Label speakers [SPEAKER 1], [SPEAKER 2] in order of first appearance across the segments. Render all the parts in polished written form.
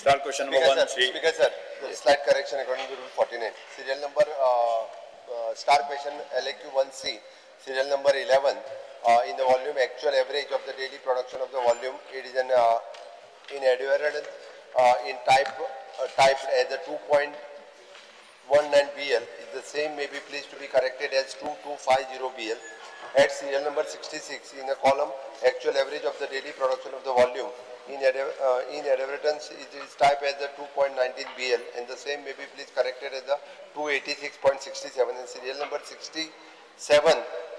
[SPEAKER 1] Star question number 1, 3.
[SPEAKER 2] Speaker sir, slight correction according to rule 49. Serial number star question LAQ 1C, serial number 11. In the volume actual average of the daily production of the volume, it is an inadvertent in type typed as a 2.19 BL. The same may be pleased to be corrected as 2250 BL. At serial number 66 in the column actual average of the daily production of the volume in inadvertence it is typed as the 2.19 BL, and the same may be please corrected as the 286.67. And serial number 67,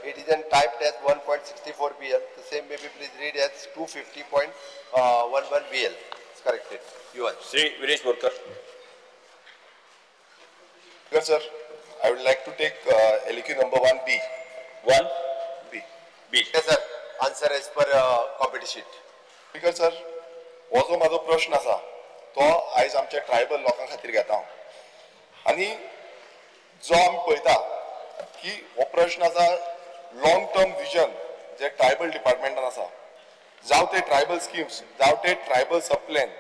[SPEAKER 2] it is then typed as 1.64 BL. The same may be please read as 250.11 BL. It's corrected. You are
[SPEAKER 1] Shri Viresh Borkar.
[SPEAKER 3] Yes, sir. I would like to take LAQ number 1B.
[SPEAKER 1] 1B. B.
[SPEAKER 2] Yes, sir. Answer as per committee sheet.
[SPEAKER 3] Speaker sir, हो जो म्हाजो प्रश्न आसा तो आयज आमच्या tribal लोकां खातीर घेता हांव. आनी जो आमी पळयता की हो प्रश्न आसा लॉंग टर्म विजन जे ट्रायबल डिपार्टमेंटान आसा, जावं ते ट्रायबल स्किम्स, जावं ते tribal sub plan,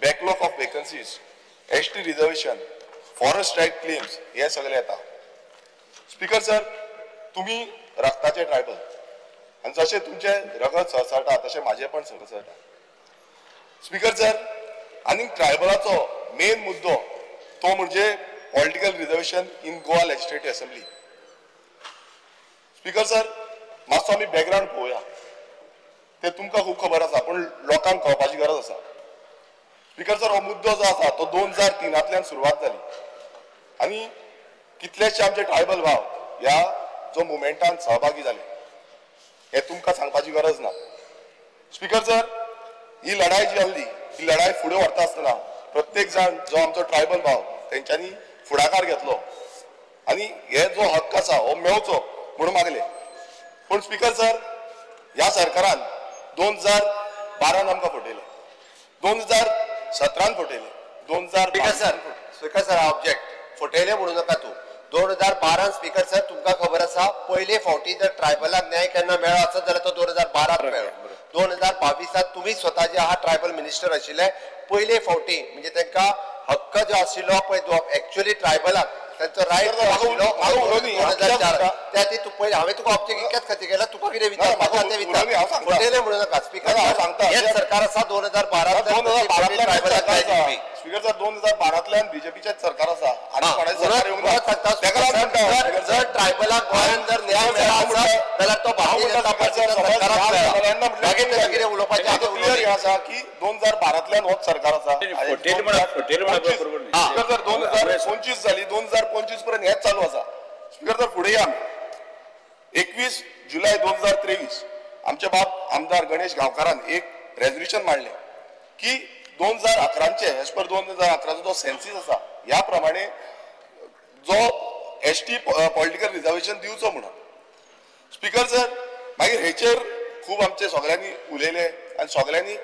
[SPEAKER 3] backlog of vacancies, ST reservation, forest right claims हे सगळे येता. स्पीकर सर, तुमी रक्ताचे ट्रायबल आनी जशें तुमचें रगत सरसळटा तशें म्हाजें पण सरसळटा. स्पीकर सर, आनीक ट्रायबलाचो मेन मुद्दो तो म्हणजे political reservation in Goa legislative assembly. Speaker sir, मातसो आमी बॅकग्रावंड पळोवया, ते तुमकां खूब खबर आसा पूण लोकांक कळपाची गरज आसा. स्पीकर सर, हो मुद्दो जो आसा तो 2003 सुरवात जाली आनी कितलेशे आमचे ट्रायबल भाव ह्या जो मुवमेंटान सहभागी जाले हे तुमकां सांगपाची गरज ना. स्पीकर सर, ही लढाय जी आसली ही लढाय फुडें व्हरता आसतना प्रत्येक जाण जो आमचो ट्रायबल भाव तेंच्यांनी फुडाकार घेतलो आनी हे जो हक्क आसा हो मेळचो म्हणून मागले. पूण स्पीकर सर, ह्या सरकारान 2012 आमकां फटयले, 2017 फटयले, 2000.
[SPEAKER 2] Speaker sir, speaker sir, object. फटयले म्हणू नाका तूं. 2012 स्पीकर सर तुमकां खबर आसा पयले फावटी जर ट्रायबलाक न्याय केन्ना मेळ्ळो आसत जाल्यार तो 2012 मेळ्ळो. 2022 तुमी स्वता जे आहा ट्रायबल मिनिस्टर आशिल्ले, पयले फावटी म्हणजे तांकां हक्क जो आशिल्लो पळय एक्चुअली ट्रायबलाक तांचो रायट जो आशिल्लो 2004 त्या खातीर तूं पयले हांवें तुका ऑब्जेक्ट इतक्याच खातीर केला, तुका कितें विचारपाचें तें विचार, फटयलें म्हणू नाका. स्पीकर सर, हेंच सरकार आसा 2012 ट्रायबलाक न्याय दिवपी.
[SPEAKER 3] स्पीकर सर, 2012 बीजेपीचेच सरकार आसा.
[SPEAKER 2] जर ट्रायबलाक गोंयांत जर न्याय मेळ्ळो आसत जाल्यार तो भारतीय जनता पार्टीच्या सरकाराक मेळ्ळा. मागीर ताका कितें उलोवपाचें आसा
[SPEAKER 3] क्लियर आसा की 2012 होच सरकार आसा. स्पीकर सर, 2025 जाली, 2025 पर्यंत हेच चालू आसा. स्पीकर सर, फुडें या आमी. 21 जुलय 2023 आमचे बाब आमदार गणेश गांवकारान एक रेजोल्युशन मांडलें की 2011 एज पर 2011 जो सेन्सीस आसा ह्या प्रमाणे जो एसटी पॉलिटिकल रिजर्वेशन दिवचो म्हणून. स्पीकर सर, मागीर हेचेर खूब आमचे सगळ्यांनी उलयले आनी सगळ्यांनी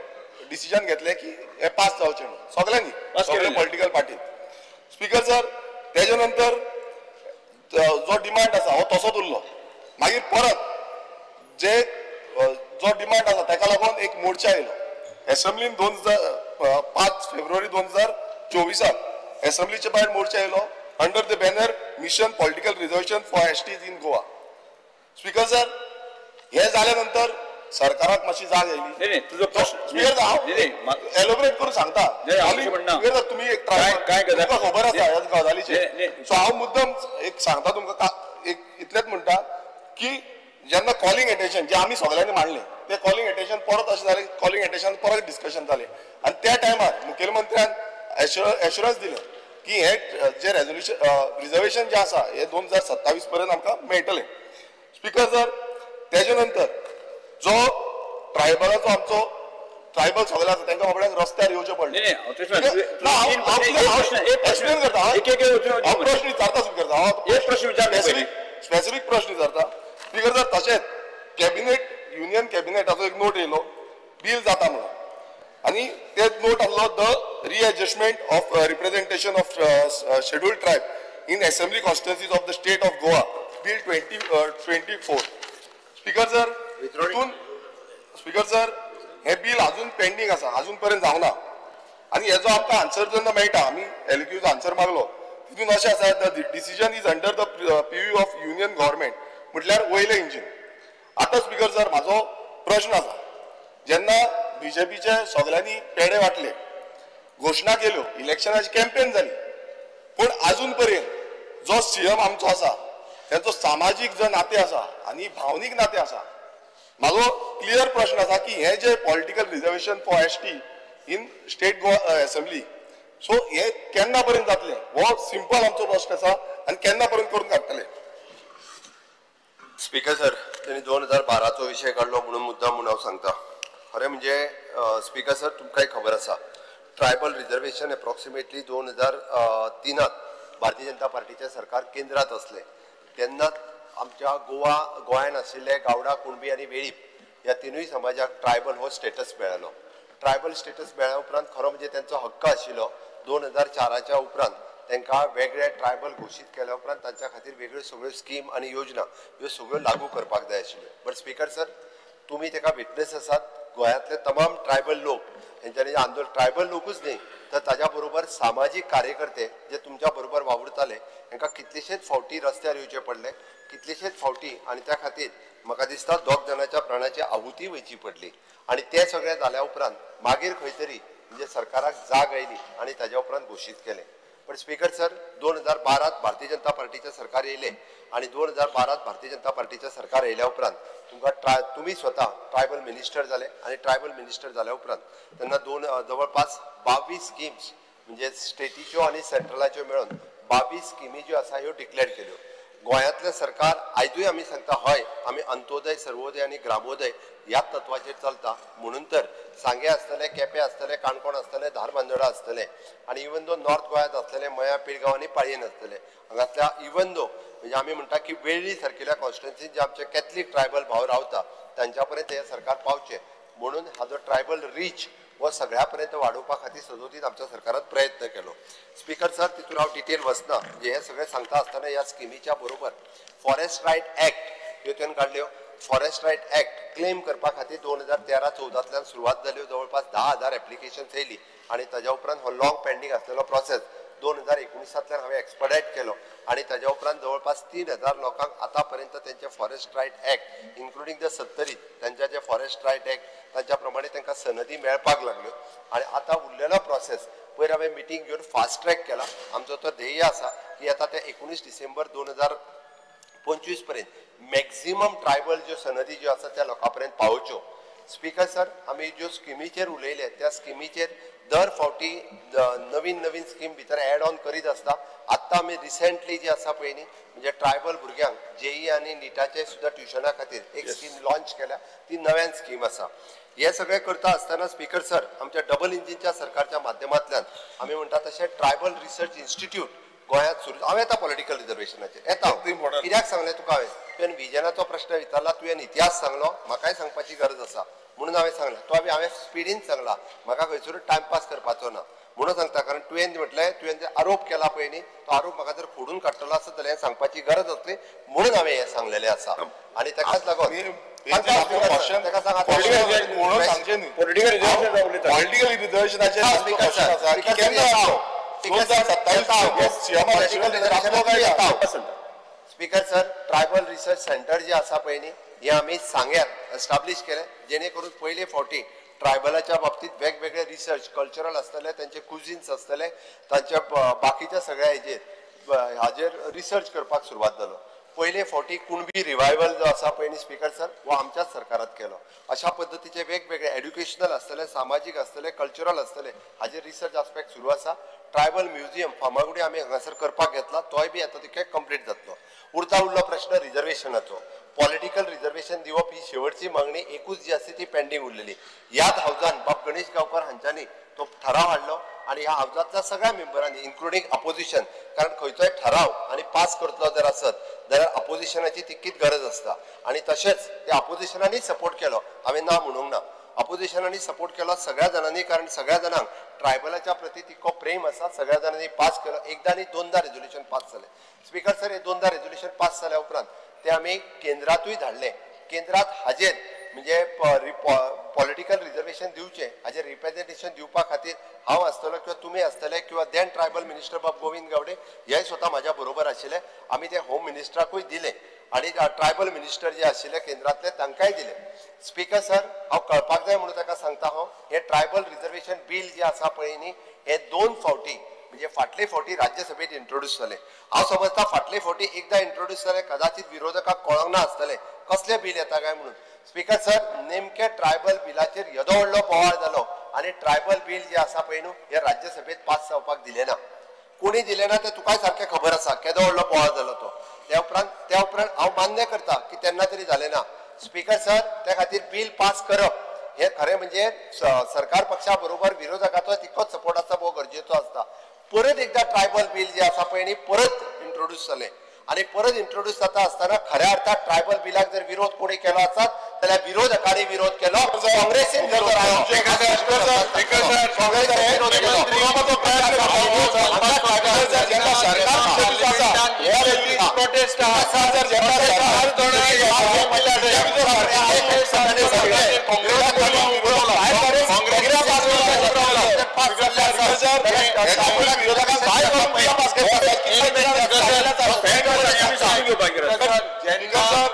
[SPEAKER 3] डिसिजन घेतलें की हे पास जावचें म्हणून, सगळ्यांनी, सगळे पॉलिटिकल पार्टीन. स्पीकर सर, तेजे नंतर जो डिमांड आसा हो तसोच उरलो. मागीर परत जे जो डिमांड आसा ताका लागून एक मोर्चा येयलो एसेंब्लीन 5 फेब्रुवारी 2024 एसेंब्लीचे भायर मोर्चा येयलो under the banner mission political reservation for STs in Goa. Speaker sir, हे जाल्या नंतर सरकाराक मातशी जाग येयली. एलोबरेट करून सांगता तुमी, एक तुमकां खबर आसा ह्या गजालीचेर. सो हांव मुद्दम एक सांगता तुमकां, एक इतलेंच म्हणटा की जेन्ना कॉलिंग एटेन्शन जे आमी सगळ्यांनी मांडलें ते कॉलिंग एटेन्शन परत अशें जालें, कॉलिंग एटेन्शन परत डिस्कशन जालें आनी त्या टायमार मुखेलमंत्र्यान एश्युरन्स दिलें की हे जे रेजोल्युशन रिजर्वेशन जे आसा हे 2027 पर्यंत आमकां मेळटलें. स्पीकर सर, तेजे नंतर जो ट्रायबलाचो आमचो ट्रायबल सगळे आसा तांकां बाबड्यांक रस्त्यार येवचें पडलें. एक्सप्लेन करता, हांव प्रश्न विचारता स्पीकर सर, हांव स्पेसिफीक प्रश्न विचारता स्पीकर सर. तशेंच कॅबिनेट, युनियन कॅबिनेटाचो एक नोट येयलो बील जाता म्हणून, आनी ते नोट आसलो the readjustment of representation of scheduled tribe in assembly constituencies of the state of Goa bill 2024. Speaker sir, हितून स्पीकर सर हे बील अजून पेंडींग आसा, अजून पर्यंत जावना. आनी हेजो आमकां आन्सर जेन्ना मेळटा, आमी एलएक्यूचो आन्सर मागलो, तितून अशें आसा, the decision is under the purview of union government, म्हटल्यार वयलें इंजीन. आतां स्पीकर सर म्हाजो प्रश्न आसा, जेन्ना बीजेपीचे सगळ्यांनी पेडे वांटले, घोशणा केल्यो, इलेक्शनाची कॅम्पेन जाली, पूण आजून पर्यंत जो सीएम आमचो आसा तेंचो सामाजीक जो नातें आसा आनी भावनीक नातें आसा, म्हाजो क्लियर प्रश्न आसा की हे जे political reservation for ST in state Goa assembly, so हे केन्ना पर्यंत जातले, हो सिंपल आमचो प्रश्न आसा आनी केन्ना पर्यंत करून काडटले.
[SPEAKER 2] स्पीकर सर, तेणी 2012चो विशय काडलो म्हणून मुद्दाम म्हणून हांव सांगता. खरें म्हणजे स्पीकर सर तुमकांय खबर आसा, tribal reservation approximately 2003 Bharatiya Janata पार्टीचें सरकार केंद्रांत आसलें तेन्ना आमच्या गोंयान आशिल्ले गावडा, कुणबी आनी वेळीप ह्या तिनूय समाजाक ट्रायबल हो स्टेटस मेळ्ळो. ट्रायबल स्टेटस मेळ्ळ्या उपरांत खरो म्हणजे तेंचो हक्क आशिल्लो 2004च्या उपरांत तांकां वेगळे ट्रायबल घोशीत केल्या उपरांत तांच्या खातीर वेगळ्यो सगळ्यो स्कीम आनी योजना ह्यो सगळ्यो लागू करपाक जाय आशिल्ल्यो. बट स्पीकर सर तुमी ताका विटनेस आसात, गोंयांतले तमाम ट्रायबल लोक हेंच्यांनी आंदोलन, ट्रायबल लोकूच न्ही तर ताज्या बरोबर सामाजीक कार्यकर्ते जे तुमच्या बरोबर वावुरताले तांकां कितलेशेच फावटी रस्त्यार येवचे पडले, कितलेशेच फावटी, आनी त्या खातीर म्हाका दिसता 2 जाणांच्या प्राणाची आहुती वयची पडली. आनी तें सगळें जाल्या उपरांत मागीर खंय तरी म्हणजे सरकाराक जाग आयली आनी ताज्या उपरांत घोशीत केलें. पण स्पीकर सर 2012 भारतीय जनता पार्टीचें सरकार येयलें आनी 2012 भारतीय जनता पार्टीचें सरकार येयल्या उपरांत तुमकां तुमी स्वता ट्रायबल मिनिस्टर जाले आनी ट्रायबल मिनिस्टर जाल्या उपरांत तेन्ना जवळपास 22 स्किम्स म्हणजे स्टेटीच्यो आनी सेंट्रलाच्यो मेळून 22 स्किमी ज्यो आसा ह्यो डिक्लेअर केल्यो. गोंयांतलें सरकार आयजूय आमी सांगता, हय आमी अंत्योदय, सर्वोदय आनी ग्रामोदय ह्या तत्वाचेर चलता, म्हणून तर सांगें आसतलें, केपें आसतलें, काणकोण आसतलें, धारबांदोडा आसतलें आनी इवन दो नॉर्थ गोंयांत आसतलें, मया, पिळगांव आनी पाळयेन आसतलें. हांगातल्या इवन दो म्हणजे आमी म्हणटा की वेळ्ळी सारकेल्या कॉन्स्टिट्युन्सीन जे आमचे कॅथलीक ट्रायबल भाव रावता तांच्या पर्यंत हें सरकार पावचें म्हणून हाजो ट्रायबल रीच हो सगळ्या पर्यंत वाडोवपा खातीर सदोदीत आमच्या सरकारान प्रयत्न केलो. स्पीकर सर तितून हांव डिटेल वचना, म्हणजे हें सगळें सांगता आसतना ह्या स्किमीच्या बरोबर फॉरेस्ट रायट एक्ट ह्यो तेणें काडल्यो. फॉरेस्ट रायट एक्ट क्लेम करपा खातीर 2013-14 सुरवात जाल्यो, जवळपास 10,000 एप्लिकेशन्स येयली आनी ताज्या उपरांत हो लॉंग पेंडींग आसलेलो प्रोसेस 2019 हांवें एक्सपडायट केलो आनी ताज्या उपरांत जवळपास 3,000 लोकांक आतां पर्यंत तेंचे forest right act including the Sattari तांच्या जे फॉरेस्ट रायट एक्ट तांच्या प्रमाणे तांकां सनदी मेळपाक लागल्यो. आनी आतां उरलेलो प्रोसेस पयर हांवें मिटींग घेवन फास्ट ट्रॅक केला. आमचो तो ध्येय आसा की आतां ते 19 डिसेंबर 2025 पर्यंत मॅक्झिमम ट्रायबल ज्यो सनदी ज्यो आसा त्या लोकां पर्यंत पावोवच्यो. स्पीकर सर आमी ज्यो स्किमीचेर उलयले त्या स्किमीचेर दर फावटी नवीन नवीन स्कीम भितर एड ऑन करीत आसता. आत्तां आमी रिसेंटली जी आसा पळय न्ही म्हणजे ट्रायबल भुरग्यांक जेई आनी निटाचे सुद्दां ट्युशना खातीर एक स्कीम लॉन्च केल्या, ती नव्यान स्कीम आसा. हे सगळें करता आसतना स्पीकर सर आमच्या डबल इंजिनच्या सरकारच्या माध्यमांतल्यान आमी म्हणटा तशें ट्रायबल रिसर्च इन्स्टिट्यूट गोंयांत सुरू. हांव येता पॉलिटिकल रिजर्वेशनाचेर येता, कित्याक सांगलें तुका हांवें, तुवें विजनाचो प्रश्न विचारला, तुवें इतिहास सांगलो, म्हाकाय सांगपाची गरज आसा म्हणून हांवें सांगलें. तो हांवें स्पिडीन सांगला, म्हाका खंयसरूच टायमपास करपाचो ना म्हणून सांगता, कारण तुवें म्हटलें, तुवें जे आरोप केला पळय न्ही तो आरोप म्हाका जर खोडून काडटलो आसत जाल्यार सांगपाची गरज आसली म्हणून हांवें हें सांगलेलें आसा. आनी ताकाच लागून speaker sir tribal research centre जे आसा पळय न्ही हे आमी सांग्यार एस्टाब्लीश केलें, जेणे करून पयले फावटी ट्रायबलाच्या बाबतीत वेगवेगळे रिसर्च कल्चरल आसतले, तांचे कुझिन्स आसतले, तांच्या बाकीच्या सगळ्या हेजेर हाजेर रिसर्च करपाक सुरवात जालो. पयले फावटी कुणबी रिवायवल जो आसा पळय न्ही स्पीकर सर हो आमच्याच सरकारात केलो. अशा पद्दतीचे वेगवेगळे एड्युकेशनल आसतले, सामाजीक आसतले, कल्चरल आसतले हाजेर रिसर्च आस्पेक्ट सुरू आसा. ट्रायबल म्युझियम फार्मागुडी आमी हांगासर करपाक घेतला, तोय बी आतां तितके कंप्लीट जातलो. उरता उरलो प्रश्न रिजर्वेशनाचो. पॉलिटिकल रिजर्वेशन दिवप ही शेवटची मागणी एकूच जी आसा ती पेंडींग उरलेली. ह्याच हावजान बाब गणेश गांवकर हांच्यांनी तो ठराव हाडलो आनी ह्या हावजांतल्या सगळ्या मेंबरांनी इन्क्लुडींग अपोजिशन, कारण खंयचोय ठराव आनी पास करतलो जर आसत जाल्यार अपोजिशनाची तितकीच गरज आसता आनी तशेंच त्या अपोजिशनांनी सपोर्ट केलो, हांवें ना म्हणूंक ना, अपोजिशनांनी सपोर्ट केलो सगळ्या जाणांनी, कारण सगळ्या जाणांक ट्रायबलाच्या प्रती तितको प्रेम आसा, सगळ्या जाणांनी पास केलो. एकदां आनी दोनदां रेजोल्युशन पास जालें. स्पीकर सर हे दोनदां रेजोल्युशन पास जाल्या उपरांत ते आमी केंद्रांतूय धाडले. केंद्रांत हाजेर म्हणजे पॉलिटिकल रिजर्वेशन दिवचें हाजेर रिप्रेझेंटेशन दिवपा खातीर हांव आसतलो किंवा तुमी आसतले किंवा then tribal minister बाब गोविंद गावडे हे स्वता म्हाज्या बरोबर आशिल्ले. आमी ते होम मिनिस्टराकूय दिले आनी ट्रायबल मिनिस्टर जे आशिल्ले केंद्रांतले तांकांय दिले. स्पीकर सर, हांव कळपाक जाय म्हणून ताका सांगता, हांव हे ट्रायबल रिजर्वेशन बील जे आसा पळय न्ही, हे 2 फावटी म्हणजे फाटले फावटी राज्यसभेत इंट्रोड्यूस जाले. हांव समजता फाटले फावटी एकदां इंट्रोड्यूस जाले, कदाचित विरोधकाक कळोंक ना आसतलें कसलें बील येता काय म्हणून. स्पीकर सर, नेमके ट्रायबल बिलाचेर येदो व्हडलो बोवाळ जालो आनी ट्रायबल बील जे आसा पळय न्हू हे राज्यसभेत पास जावपाक दिलें ना. कोणी दिलें ना तें तुकाय सारकें खबर आसा केदो व्हडलो बोवाळ जालो तो. त्या उपरांत हांव मान्य करता की तेन्ना तरी जालें ना. स्पीकर सर, त्या खातीर बील पास करप हे खरें म्हणजे सरकार पक्षा बरोबर विरोधकाचो तितकोच सपोर्ट आसता, भोव गरजेचो आसता. परत एकदां ट्रायबल बील जे आसा पळय न्ही परत इंट्रोड्यूस जालें आनी परत इंट्रोड्यूस जाता आसतना खऱ्या अर्थात ट्रायबल बिलाक जर विरोध कोणी केलो आसत जाल्यार विरोधकांनी विरोध केलो, काँग्रेसीन विरोध केलो.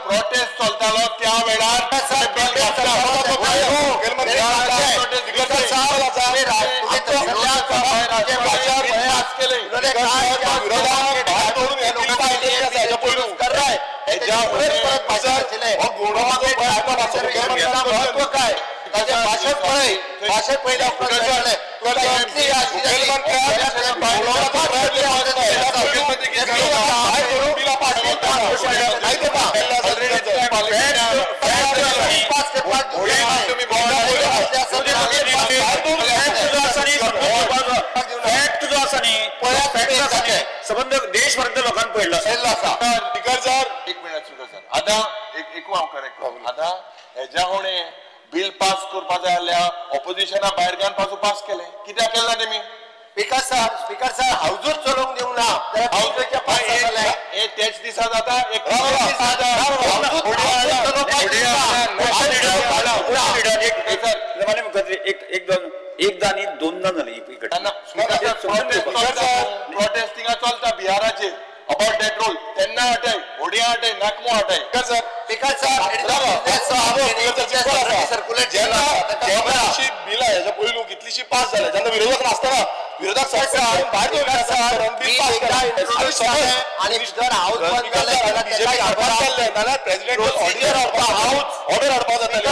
[SPEAKER 4] प्रोटेस्ट चलतालो त्या वेळार
[SPEAKER 2] भाशण पळयल्या उपरांत
[SPEAKER 1] संबंध देशभरांत लोकांक पडलो
[SPEAKER 4] आसा. एक मिनिट स्पीकर सर, आतां एक हांव करेक्ट करूं. आतां हेज्या उणें बिल पास करपा जाय जाल्यार ऑपोजिशना भायर घेवन पासून पास केलें, कित्याक केलें ना तेमी?
[SPEAKER 2] स्पीकर सर, हावजूच चलोवंक दिवंक ना.
[SPEAKER 4] हे तेच दिसा जाता.
[SPEAKER 1] एकदा आनी दोनदा जालें.
[SPEAKER 4] प्रोटेस्ट थिंगा चलता बिहाराचेर अबाउट that role, तेन्ना हटय, होडया हटय, नाकमो हटय.
[SPEAKER 3] बिलां हेच्या पयलू कितलीशी पास जाले जेन्ना विरोधक नासतना विरोधक भायर जाल्यार प्रेसिडेंट ऑर्डर हाडपाक जाताले.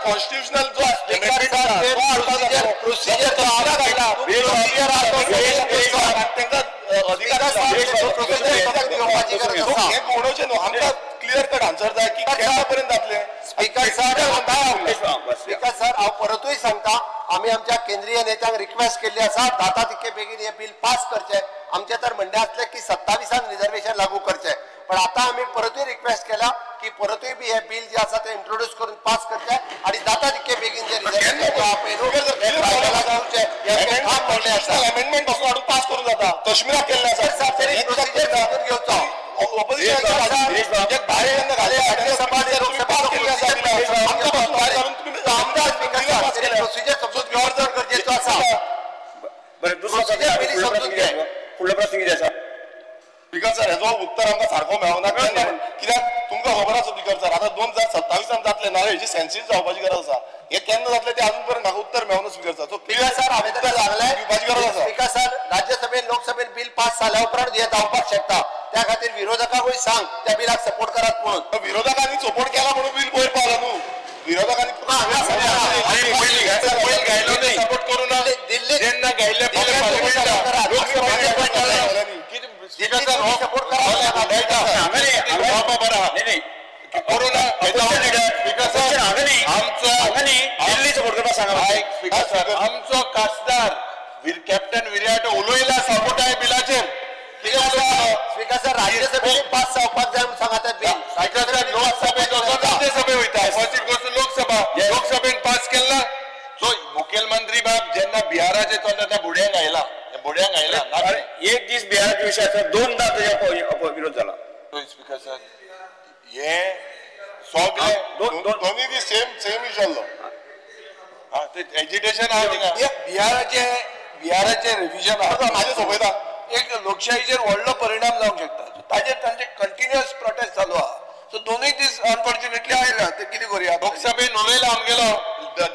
[SPEAKER 3] कॉन्स्टिट्युशनल जो अधिकार हे न्हू आमकां क्लियर कट आन्सर जाय की केन्ना पर्यंत जातलें.
[SPEAKER 2] स्पीकर सर, हांव परतूय सांगता, आमी आमच्या केंद्रीय नेत्यांक रिक्वेस्ट केल्ली आसा जाता तितके बेगीन हे बिल पास करचें. आमचें तर म्हणणें आसलें की 27 रिजर्वेशन लागू करचें, पण आतां आमी परतूय रिक्वेस्ट केल्या की परतूय बी हे बिल जे आसा तें इंट्रोड्यूस करून पास करचें आनी जाता तितके बेगीन जे रिजर्वेशन
[SPEAKER 3] अमेंडमेंट पासून हाडून पास करून जाता. काश्मीराक केल्लें आसा,
[SPEAKER 2] प्रोसिजर समजून घेवचो. प्रोसिजर समजून घेवप गरजेचो आसा.
[SPEAKER 1] बरें, दुसरो फुडलो प्रस्न कितें आसा?
[SPEAKER 3] स्पीकर सर, हेजो उत्तर आमकां सारको मेळना. कित्याक तुमकां खबर आसा स्पीकर सर, आतां 2027 जातलें ना, हेजी सेन्सीस जावपाची गरज आसा. हे केन्ना जातलें तें अजून पर्यंत म्हाका उत्तर मेळना स्पीकर सर.
[SPEAKER 2] स्पीकर सर, हांवें ताका सांगलें
[SPEAKER 3] दिवपाची गरज आसा.
[SPEAKER 2] स्पीकर सर, राज्यसभेन लोकसभेन बिल पास जाल्या उपरांत हें जावपाक शकता. त्या खातीर विरोधकांकूय सांग त्या बिलाक सपोर्ट करात म्हणून.
[SPEAKER 3] विरोधकांनी सपोर्ट केला म्हणून बिल वयर पावला न्हू. विरोधकांनी
[SPEAKER 4] सपोर्ट करू ना जेन्ना गायले आमचो खासदार कॅप्टन विरियाटो उलयला सपोर्ट आहे बिलाचेर.
[SPEAKER 2] स्पीकर सर, राज्यसभेत पास जावपाक जाय म्हणून सांगा तें बिल.
[SPEAKER 4] लोकसभेत राज्यसभे वयता, first it goes to Lok Sabha. लोकसभेन pass केला. सो मुखेलमंत्री बाब जेन्ना बिहाराचे चलता त्या बुड्यांक आयला, बुड्यांक आयला.
[SPEAKER 1] एक दीस बिहाराच्या विशयाचो दोनदा तुज्या विरोध जाला.
[SPEAKER 4] स्पीकर स्पीकर सर हे सगळे
[SPEAKER 3] दोन्ही दी सेम सेम इशू आसलो.
[SPEAKER 4] ते एजिटेशन आहा थिंगा.
[SPEAKER 5] बिहाराचे रिव्हिजन आहा
[SPEAKER 3] म्हाजे सोंपयता
[SPEAKER 5] एक लोकशाहीचेर व्हडलो परिणाम जावंक शकता. ताजेर तांचे कंटिन्युअस प्रोटेस्ट चालू आहा. सो दोनूय दीस अनफॉर्च्युनेटली आयला ते कितें करुया.
[SPEAKER 4] लोकसभेन उलयला आमगेलो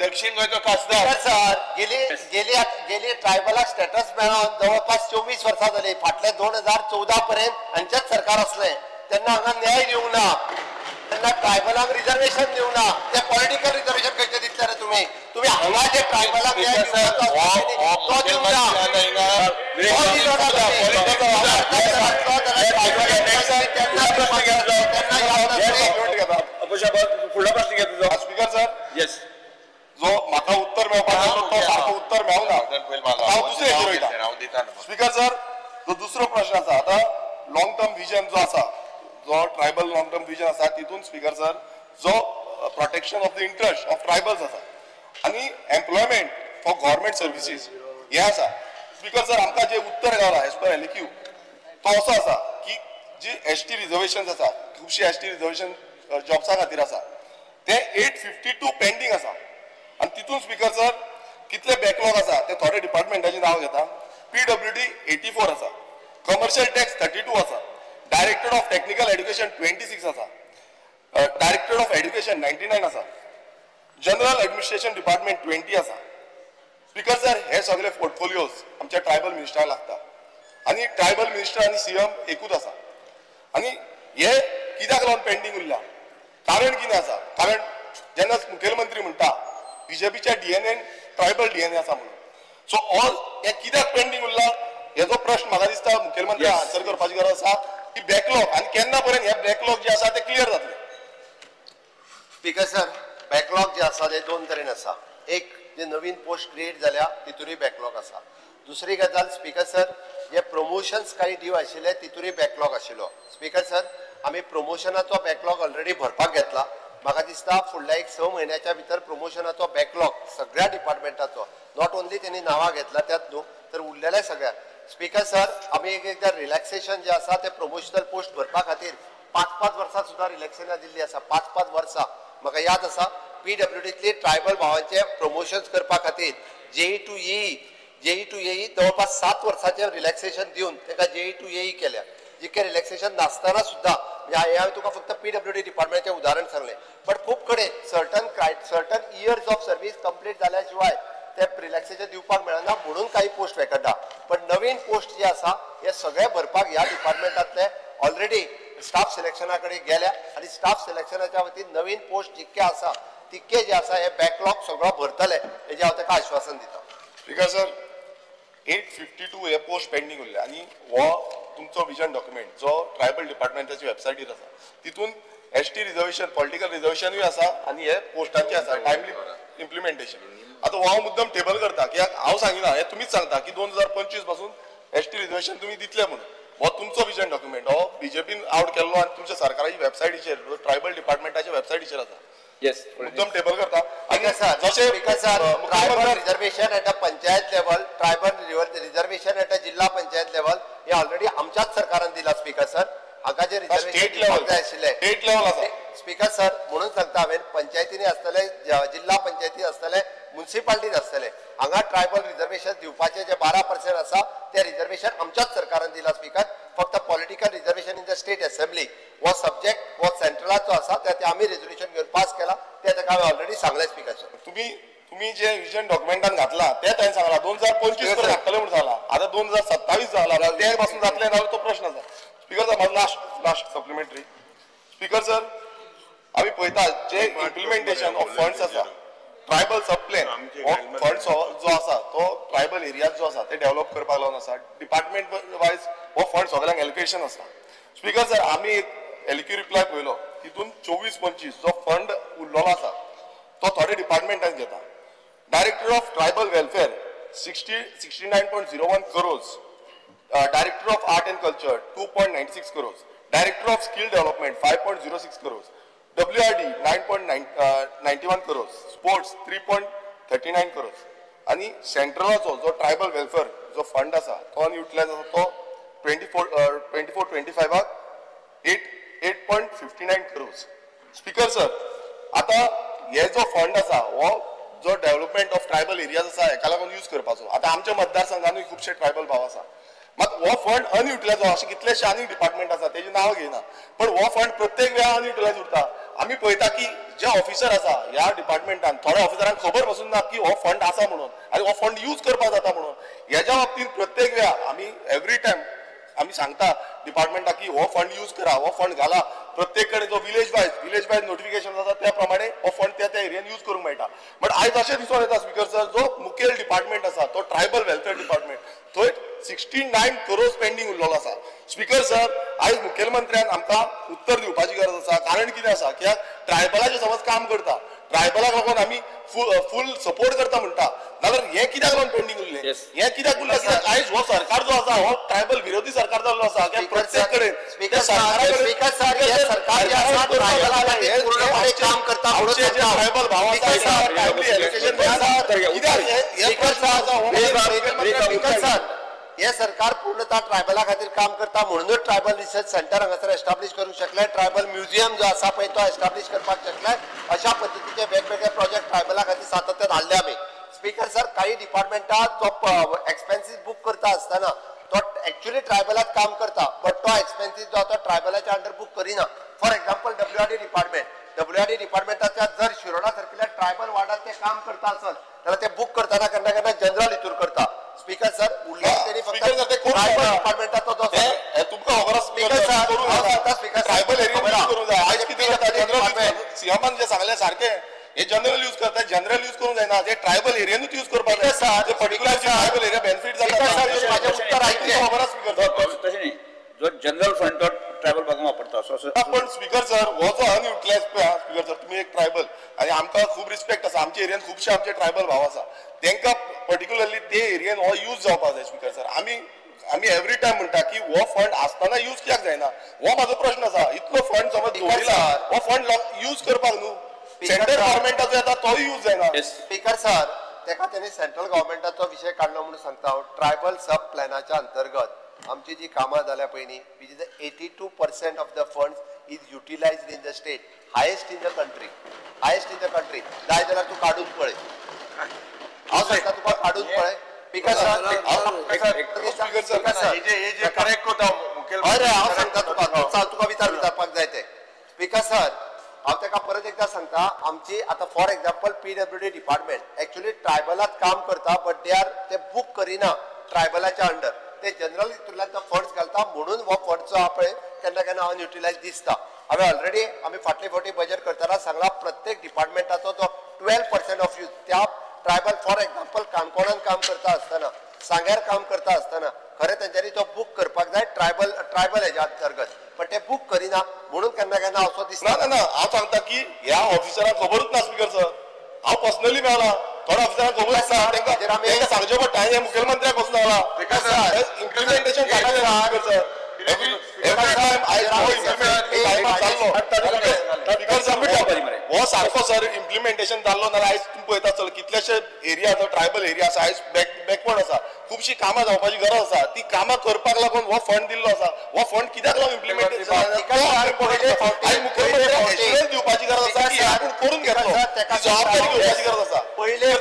[SPEAKER 4] दक्षिण गोंयचो खासदार.
[SPEAKER 2] सर गेली गेली गेली ट्रायबलाक स्टेटस मेळोन जवळपास 24 वर्सां जाली. फाटले 2014 पर्यंत हांचेच सरकार आसलें तेन्ना हांगा न्याय दिवंक ना, तेन्ना ट्रायबलांक रिजर्वेशन दिवंक ना. ते पॉलिटिकल रिजर्वेशन खंयचें दितले रे तुमी? तुमी हांगा जे ट्रायबलांक न्याय दिवपाचो तो दिवंक ना.
[SPEAKER 1] फुडलो प्रश्न घे तुजो.
[SPEAKER 3] स्पीकर सर
[SPEAKER 1] येस,
[SPEAKER 3] जो म्हाका उत्तर मेळपाक तो सारको उत्तर मेळना. हांव दुसरे हेचेर वयता. स्पीकर सर जो दुसरो प्रश्न आसा आतां लॉंग टर्म विजन जो आसा, जो ट्रायबल लॉंग टर्म विजन आसा तितून स्पीकर सर जो protection of the interest of tribals आसा आनी एम्प्लॉयमेंट फॉर गव्हर्मेंट सर्विसीस हें आसा. स्पीकर सर आमकां जें उत्तर गावला एज पर LAQ तो असो आसा की जी ST reservation आसा, खुबशी ST reservation जॉब्सा खातीर आसा ते 852 पेंडींग आसा आनी तितून स्पीकर सर कितले बॅकलॉग आसा ते थोडे डिपार्टमेंटाचें नांव घेता. PWD 84 आसा, कमर्शियल टॅक्स 32 आसा, डायरेक्टर ऑफ टेक्निकल एड्युकेशन 26 आसा, डायरेक्टर ऑफ एड्युकेशन 99 आसा, जनरल एडमिनिस्ट्रेशन डिपार्टमेंट 20 आसा. स्पीकर सर हे सगळे पोर्टफोलियोज आमच्या ट्रायबल मिनिस्टराक लागता आनी ट्रायबल मिनिस्टर आनी CM एकूच आसा. आनी हे कित्याक लागून पेंडींग उरला, कारण कितें आसा? कारण जेन्ना मुखेलमंत्री म्हणटा बीजेपीच्या DNA tribal DNA आसा म्हणून, सो ऑल हे कित्याक पेंडींग उरला हेजो प्रश्न म्हाका दिसता मुखेलमंत्री आन्सर करपाची गरज आसा की बॅकलॉग आनी केन्ना पर्यंत हे बॅकलॉग जे आसा ते क्लियर जातले.
[SPEAKER 2] स्पीकर सर बॅकलॉग जे आसा ते दोन तरेन आसा. एक जे नवीन पोस्ट क्रिएट जाल्या तितूनय बॅकलॉग आसा. दुसरी गजाल स्पीकर सर जे प्रमोशन्स काही ड्यू आशिल्ले तितूनय बॅकलॉग आशिल्लो. स्पीकर सर आमी प्रमोशनाचो बॅकलॉग ऑलरेडी भरपाक घेतला. म्हाका दिसता फुडल्या एक 6 म्हयन्याच्या भितर प्रमोशनाचो बॅकलॉग सगळ्या डिपार्टमेंटाचो, not only तेणी नांवां घेतला त्यात न्हू तर उरलेल्या सगळ्या. स्पीकर सर आमी एक एकदां रिलॅक्सेशन जे आसा ते प्रमोशनल पोस्ट भरपा खातीर 5-5 वर्सां सुद्दां रिलॅक्सेशनां दिल्ली आसा. 5-5 वर्सां म्हाका याद आसा PWDतली ट्रायबल भावांचे प्रमोशन्स करपा खातीर JE to AE जवळपास 7 वर्सांचें रिलॅक्सेशन दिवन ताका JE to AE केल्या. जितकें रिलॅक्सेशन नासतना सुद्दां हे हांवें तुका फक्त PWD डिपार्टमेंटाचें उदाहरण सांगलें, बट खूब कडेन certain years of service complete जाल्या शिवाय ते रिलॅक्सेशन दिवपाक मेळना म्हणून काही पोस्ट वेकंट आहा. पण नवीन पोस्ट जे आसा हे सगळे भरपाक ह्या डिपार्टमेंटांतले ऑलरेडी स्टाफ सिलेक्शना कडेन गेल्या आनी स्टाफ सिलेक्शनाच्या वतीन नवीन पोस्ट जितके आसा तितके जे आसा हे बॅकलॉग सगळो भरतले हेजें हांव ताका आश्वासन दिता.
[SPEAKER 3] स्पीकर सर 852 हे पोस्ट पेंडींग उरले आनी हो तुमचो विजन डॉक्युमेंट जो ट्रायबल डिपार्टमेंटाची वेबसायटीर आसा तितून ST reservation political रिजर्वेशनूय आसा आनी हे पोस्टांचे आसा टायमली इम्प्लिमेंटेशन. आतां हो हांव मुद्दम टेबल करता कित्याक हांव सांगिना, हें तुमीच सांगता की 2025 पासून ST reservation तुमी दितले म्हणून. हो तुमचो विजन डॉक्युमेंट हो बीजेपीन आवट केल्लो आनी तुमच्या सरकाराची वेबसायटीचेर ट्रायबल डिपार्टमेंटाच्या वेबसायटीचेर आसा.
[SPEAKER 1] येस
[SPEAKER 3] मुद्दम टेबल करता.
[SPEAKER 2] जशें tribal reservation at a panchayat level, tribal reservation at a जिल्हा पंचायत लेवल हे ऑलरेडी आमच्याच सरकारान दिला. स्पीकर सर हांगा जे रिजर्वेशन जाय आशिल्लें
[SPEAKER 3] स्टेट लेवल आसा.
[SPEAKER 2] स्पीकर सर म्हणून सांगता हांवें पंचायतींनी आसतले, जिल्हा पंचायती आसतले, मुन्सिपालिटीत आसतले, हांगा ट्रायबल रिजर्वेशन दिवपाचें जे 12% आसा ते रिजर्वेशन आमच्याच सरकारान दिला. स्पीकर फक्त political reservation in the state assembly हो सब्जेक्ट हो सेंट्रलाचो आसा ते आमी रेजोल्युशन घेवन पास केला ते ताका हांवें ऑलरेडी सांगलें. स्पीकर सर
[SPEAKER 3] तुम्ही जे विजन डॉक्युमेंटान घातला ते ताणें सांगला 2025 पर्यंत घातले म्हणून सांगला, आतां 2027 जाला ते पासून जातले जाल्यार तो प्रश्न आसा. स्पीकर सर म्हाजो लास्ट सप्लिमेंटरी. स्पीकर सर आमी पळयता जे इम्प्लिमेंटेशन ऑफ फंड्स आसा ट्रायबल सब प्लॅन हो फंड जो आसा तो ट्रायबल एरियाज जो आसा ते डेव्हलप करपाक लागून आसा. डिपार्टमेंट वायज हो फंड सगळ्यांक एलोकेशन आसा. स्पीकर सर आमी एक LQ reply पळयलो तितून 24-25 जो फंड उरलेलो आसा तो थोडे डिपार्टमेंटान घेता. Director of tribal welfare 69.01 crores, director of art and culture 2.96 crores, director of skill development 5.06 crores, WRD 9.91 crores, sports 3.39 crores आनी सेंट्रलाचो जो ट्रायबल वेलफेअर जो फंड आसा तो अनयुटिलायज आसा तो 24-25 8 8.59 crores. Speaker sir, आता हे जो फंड आसा हो जो डेव्हलपमेंट ऑफ ट्रायबल एरियाज आसा हेका लागून यूज करपाचो. आतां आमच्या मतदारसंघानूय खुबशे ट्रायबल भाव आसा, मात हो फंड अनयुटिलायज अशे कितलेशे आनी डिपार्टमेंट आसा तेजें नांव घेयना, पण हो फंड प्रत्येक वेळा अनयुटिलायज उरता. आमी पळयता की जे ऑफिसर आसा ह्या डिपार्टमेंटान थोड्या ऑफिसरांक खबर पसून ना की हो फंड आसा म्हणून आनी हो फंड यूज करपाक जाता म्हणून. हेज्या बाबतींत प्रत्येक वेळा आमी एवरी टायम आमी सांगता डिपार्टमेंटाक की हो फंड यूज करा, हो फंड घाला. प्रत्येक कडेन जो विलेज वायज नोटिफिकेशन जाता त्या प्रमाणे हो फंड त्या त्या एरियन यूज करूंक मेळटा. बट आयज अशें दिसून येता स्पीकर सर, जो मुखेल डिपार्टमेंट आसा तो ट्रायबल वेलफेअर डिपार्टमेंट, थंय 69 करोड पेंडींग उरलेलो आसा. स्पीकर सर, आयज मुखेलमंत्र्यान आमकां उत्तर दिवपाची गरज आसा. कारण कितें आसा कित्याक ट्रायबलाचें समज काम करता, ट्रायबलाक लागून आमी फूल सपोर्ट करता म्हणटा, नाजाल्यार हें कित्याक लागून पेंडींग उरलें, हें कित्याक उरलें? कित्याक आयज हो सरकार जो आसा हो ट्रायबल विरोधी सरकार जाल्लो आसा. कित्याक प्रत्येक कडेन ट्रायबल भाव आसा
[SPEAKER 2] हे सरकार पूर्णतः ट्रायबला खातीर काम करता म्हणूनच ट्रायबल रिसर्च सेंटर हांगासर एस्टाब्लिश करूंक शकले, ट्रायबल म्युझियम जो आसा पळय तो एस्टाब्लिश करपाक शकले. अशा पद्दतीचे वेगवेगळे प्रोजेक्ट ट्रायबला खातीर सातत्यान हाडले आमी. स्पीकर सर, काही डिपार्टमेंटात तो एक्सपेन्सीस बूक करता आसतना तो एक्चुअली ट्रायबलात काम करता, बट तो एक्सपेन्सीस जो आसा ट्रायबलाच्या अंडर बूक करिना. For example WRD department, WRD डिपार्टमेंटाच्या जर शिरोडा सारकिल्ल्या ट्रायबल वार्डात ते काम करता आसत जाल्यार ते बूक करतना केन्ना केन्ना जनरल हितूर करता. स्पीकर सर, उरलें तेणी फक्त ट्रायबल डिपार्टमेंटाचो जो
[SPEAKER 3] तुमकां खबर आसा स्पीकर ट्रायबल एरिया करूंक जाय. आयज कितें जाता, जनरल सीएमान जें सांगलें सारकें, हे जनरल यूज करता, जनरल यूज करूंक जायना, जे ट्रायबल एरियानूच यूज करपाक जाय. जे पर्टिक्युलर ट्रायबल एरिया बेनिफीट जाता.
[SPEAKER 2] उत्तर आयकलें
[SPEAKER 3] खबर आसा स्पीकर सर.
[SPEAKER 1] तशें न्ही, जो जनरल फंड तो ट्रायबल भागांक वापरता असो.
[SPEAKER 3] पण स्पीकर सर, हो जो अनयुटिलायज पळय स्पीकर सर, तुमी एक ट्रायबल आनी आमकां खूब रिस्पेक्ट आसा, आमच्या एरियान खुबशे आमचे ट्रायबल भाव आसा, तांकां पर्टिक्युलरली ते एरियन हो यूज जावपाक जाय. स्पीकर सर, आमी आमी एवरी टायम म्हणटा की हो फंड आसतना यूज कित्याक जायना, हो म्हाजो प्रश्न आसा. इतलो फंड समज दवरिला, हो फंड यूज करपाक न्हू, सेंट्रल गव्हर्मेंटाचो येता तोय यूज जायना.
[SPEAKER 2] स्पीकर सर, तेका तेणी सेंट्रल गव्हर्मेंटाचो विशय काडलो म्हणून सांगता हांव. ट्रायबल सब प्लॅनाच्या अंतर्गत आमची जी कामां जाल्या पयलीं, which is 82% of the funds is utilised in the state, highest in the country, highest in the country. जाय जाल्यार तूं काडून पळय, हांव सांगता तुका काडून पळय. स्पीकर सर, हय हांव सांगता तुका, तुका विचार विचारपाक जाय ते. स्पीकर सर, हांव ताका परत एकदां सांगता, आमची आतां for example PWD department actually ट्रायबलात काम करता, बट they are ते बूक करिना ट्रायबलाच्या अंडर, ते जनरल हितूंतल्यान तो फंड्स घालता म्हणून हो फंड जो आहा पळय केन्ना केन्ना अनयुटिलायज दिसता. हांवें ऑलरेडी आमी फाटले फावटी बजेट करतना सांगला, प्रत्येक डिपार्टमेंटाचो जो 12% ऑफ यूज त्या ट्रायबल, फॉर एग्जाम्पल काणकोणान काम करता आसतना, सांग्यार काम करता आसतना खरें तेंच्यांनी तो बूक करपाक जाय ट्रायबल ट्रायबल हेज्या अंतर्गत, पण ते बूक करिना म्हणून केन्ना केन्ना असो दिसता.
[SPEAKER 3] ना ना, हांव सांगता की ह्या ऑफिसरांक खबरूच ना स्पीकर सर. हांव पर्सनली मेळ्ळा थोड्या ऑफिसरांक खबर आसता, तांकां सांगचें पडटा. हें मुखेलमंत्र्याक वचून आयला, इम्प्लिमेंटेशन जालें स्पीकर सर. हो सारको सर इम्प्लिमेंटेशन जाल्लो नाल्यार आयज तुमी पळयता चल कितलेशे एरिया जो ट्रायबल एरिया आसा आयज बॅकवर्ड आसा, खुबशीं कामां जावपाची गरज आसा, ती कामां करपाक लागून हो फंड दिल्लो आसा. हो फंड कित्याक लागून इम्प्लिमेंटेशन आयज मुखेलमंत्र्याक एश्युरन्स दिवपाची गरज आसा की आपूण करून घेतलो, ही जबाबदारी घेवपाची गरज आसा.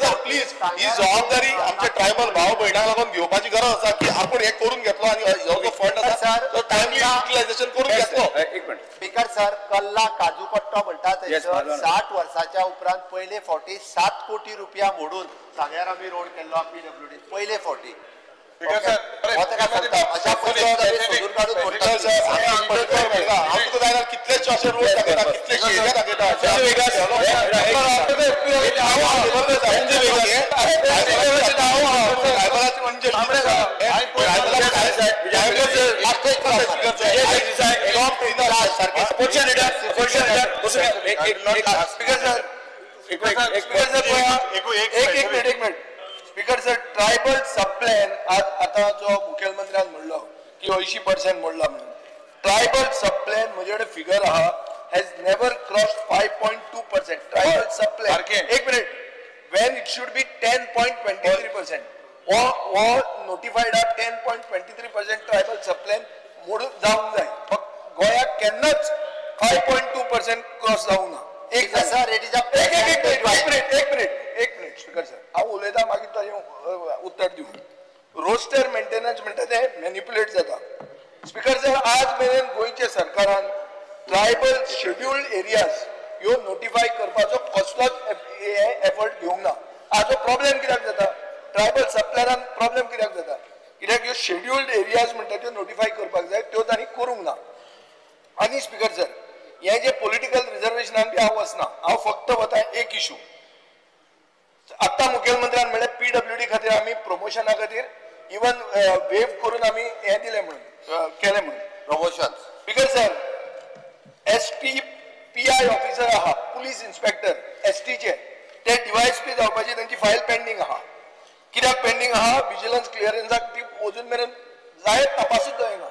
[SPEAKER 3] सर प्लीज, ही जबाबदारी आमच्या ट्रायबल भाव भयणांक लागून घेवपाची गरज आसा की आपूण हें करून घेतलो आनी हो जो फंड आसा तो टायमली युटिलायझेशन करून घेतलो.
[SPEAKER 1] एक मिनिट
[SPEAKER 2] स्पीकर सर, कल्ला काजू पट्टो म्हणटा थंयसर 60 वर्साच्या उपरांत पयले फावटी 7 कोटी रुपया मोडून सांग्यार आमी रोड केल्लो पीडब्ल्यूडी पयले फावटी.
[SPEAKER 3] कितलेशे अशे रोड दाखयता, कितलेशे एरिया दाखयता.
[SPEAKER 5] एक minute speaker sir, tribal sub plan आतां जो मुखेलमंत्र्यान म्हणलो की 80% मोडला म्हणून, ट्रायबल सब प्लॅन म्हजे कडेन फिगर आहा has never crossed 5.2% tribal sub plan. एक minute, when it should be 10.23%. हो नोटिफायड आहा 10.23% ट्रायबल सब प्लॅन मोडून जावंक जाय. फक्त गोंयाक केन्नाच 5.2% क्रॉस जावंक ना. एक
[SPEAKER 2] सर it is
[SPEAKER 5] एक मिनिट स्पीकर सर, हांव उलयता मागीर ताजें उत्तर दिवं. रोस्टर मेंटेनन्स म्हणटा ते मॅनिपुलेट जाता. स्पीकर सर, आज मेरेन गोंयच्या सरकारान ट्रायबल शेड्युल्ड एरियाज ह्यो नोटिफाय करपाचो कसलोच एफर्ट घेवंक ना. आज हो प्रॉब्लेम कित्याक जाता? ट्रायबल सप्लायरान प्रॉब्लेम कित्याक जाता? कित्याक ह्यो शेड्युल्ड एरियाज म्हणटा त्यो नोटिफाय करपाक जाय, त्यो तांणी करूंक ना. आनी स्पीकर सर, हे जे पॉलिटिकल रिजर्वेशनान बी हांव वचना, हांव फक्त वता एक इशू. आतां मुखेलमंत्र्यान म्हणलें पीडब्ल्यूडी खातीर आमी प्रमोशना खातीर इवन वेव करून आमी हें दिलें म्हणून केलें म्हणून
[SPEAKER 2] promotion.
[SPEAKER 5] Speaker sir, S T P I officer आहा, पुलीस इन्स्पेक्टर एस टीचे, ते डीवायएसपी जावपाची तांची फायल पेंडींग आहा. कित्याक पेंडींग आहा? विजिलन्स क्लियरन्साक ती अजून मेरेन जायत तपासूच जायना.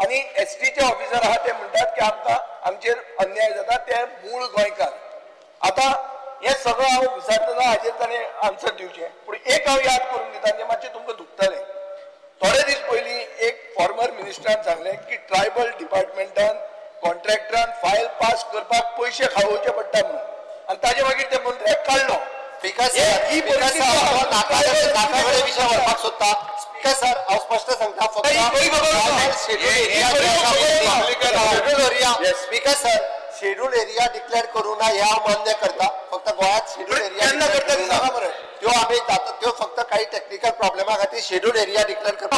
[SPEAKER 5] आनी एस टीचे ऑफिसर आहा ते म्हणटात की आमकां आमचेर अन्याय जाता, ते मूळ गोंयकार. आतां हें सगळें हांव विचारतना हाजेर ताणें आन्सर दिवचें, पूण एक हांव याद करून दिता जें मातशें तुमकां दुखतलें. थोडे दीस पयलीं एक फॉर्मर मिनिस्टरान सांगलें की ट्रायबल डिपार्टमेंटान कॉन्ट्रॅक्टरान फायल पास करपाक पयशे खावोवचे पडटा म्हणून, आनी ताजे मागीर ते मंत्र्याक काडलो.
[SPEAKER 2] स्पीकर सर, विशय व्हरपाक सोदता. स्पीकर सर, हांव स्पश्ट सांगता, फक्त speaker sir, schedule area declare करूं ना हें हांव मान्य करता. फक्त गोंयांत शेड्यूल एरिया त्यो आमी त्यो फक्त काही टेक्निकल प्रॉब्लेमा खातीर शेड्यूल एरिया डिक्लेअर करता.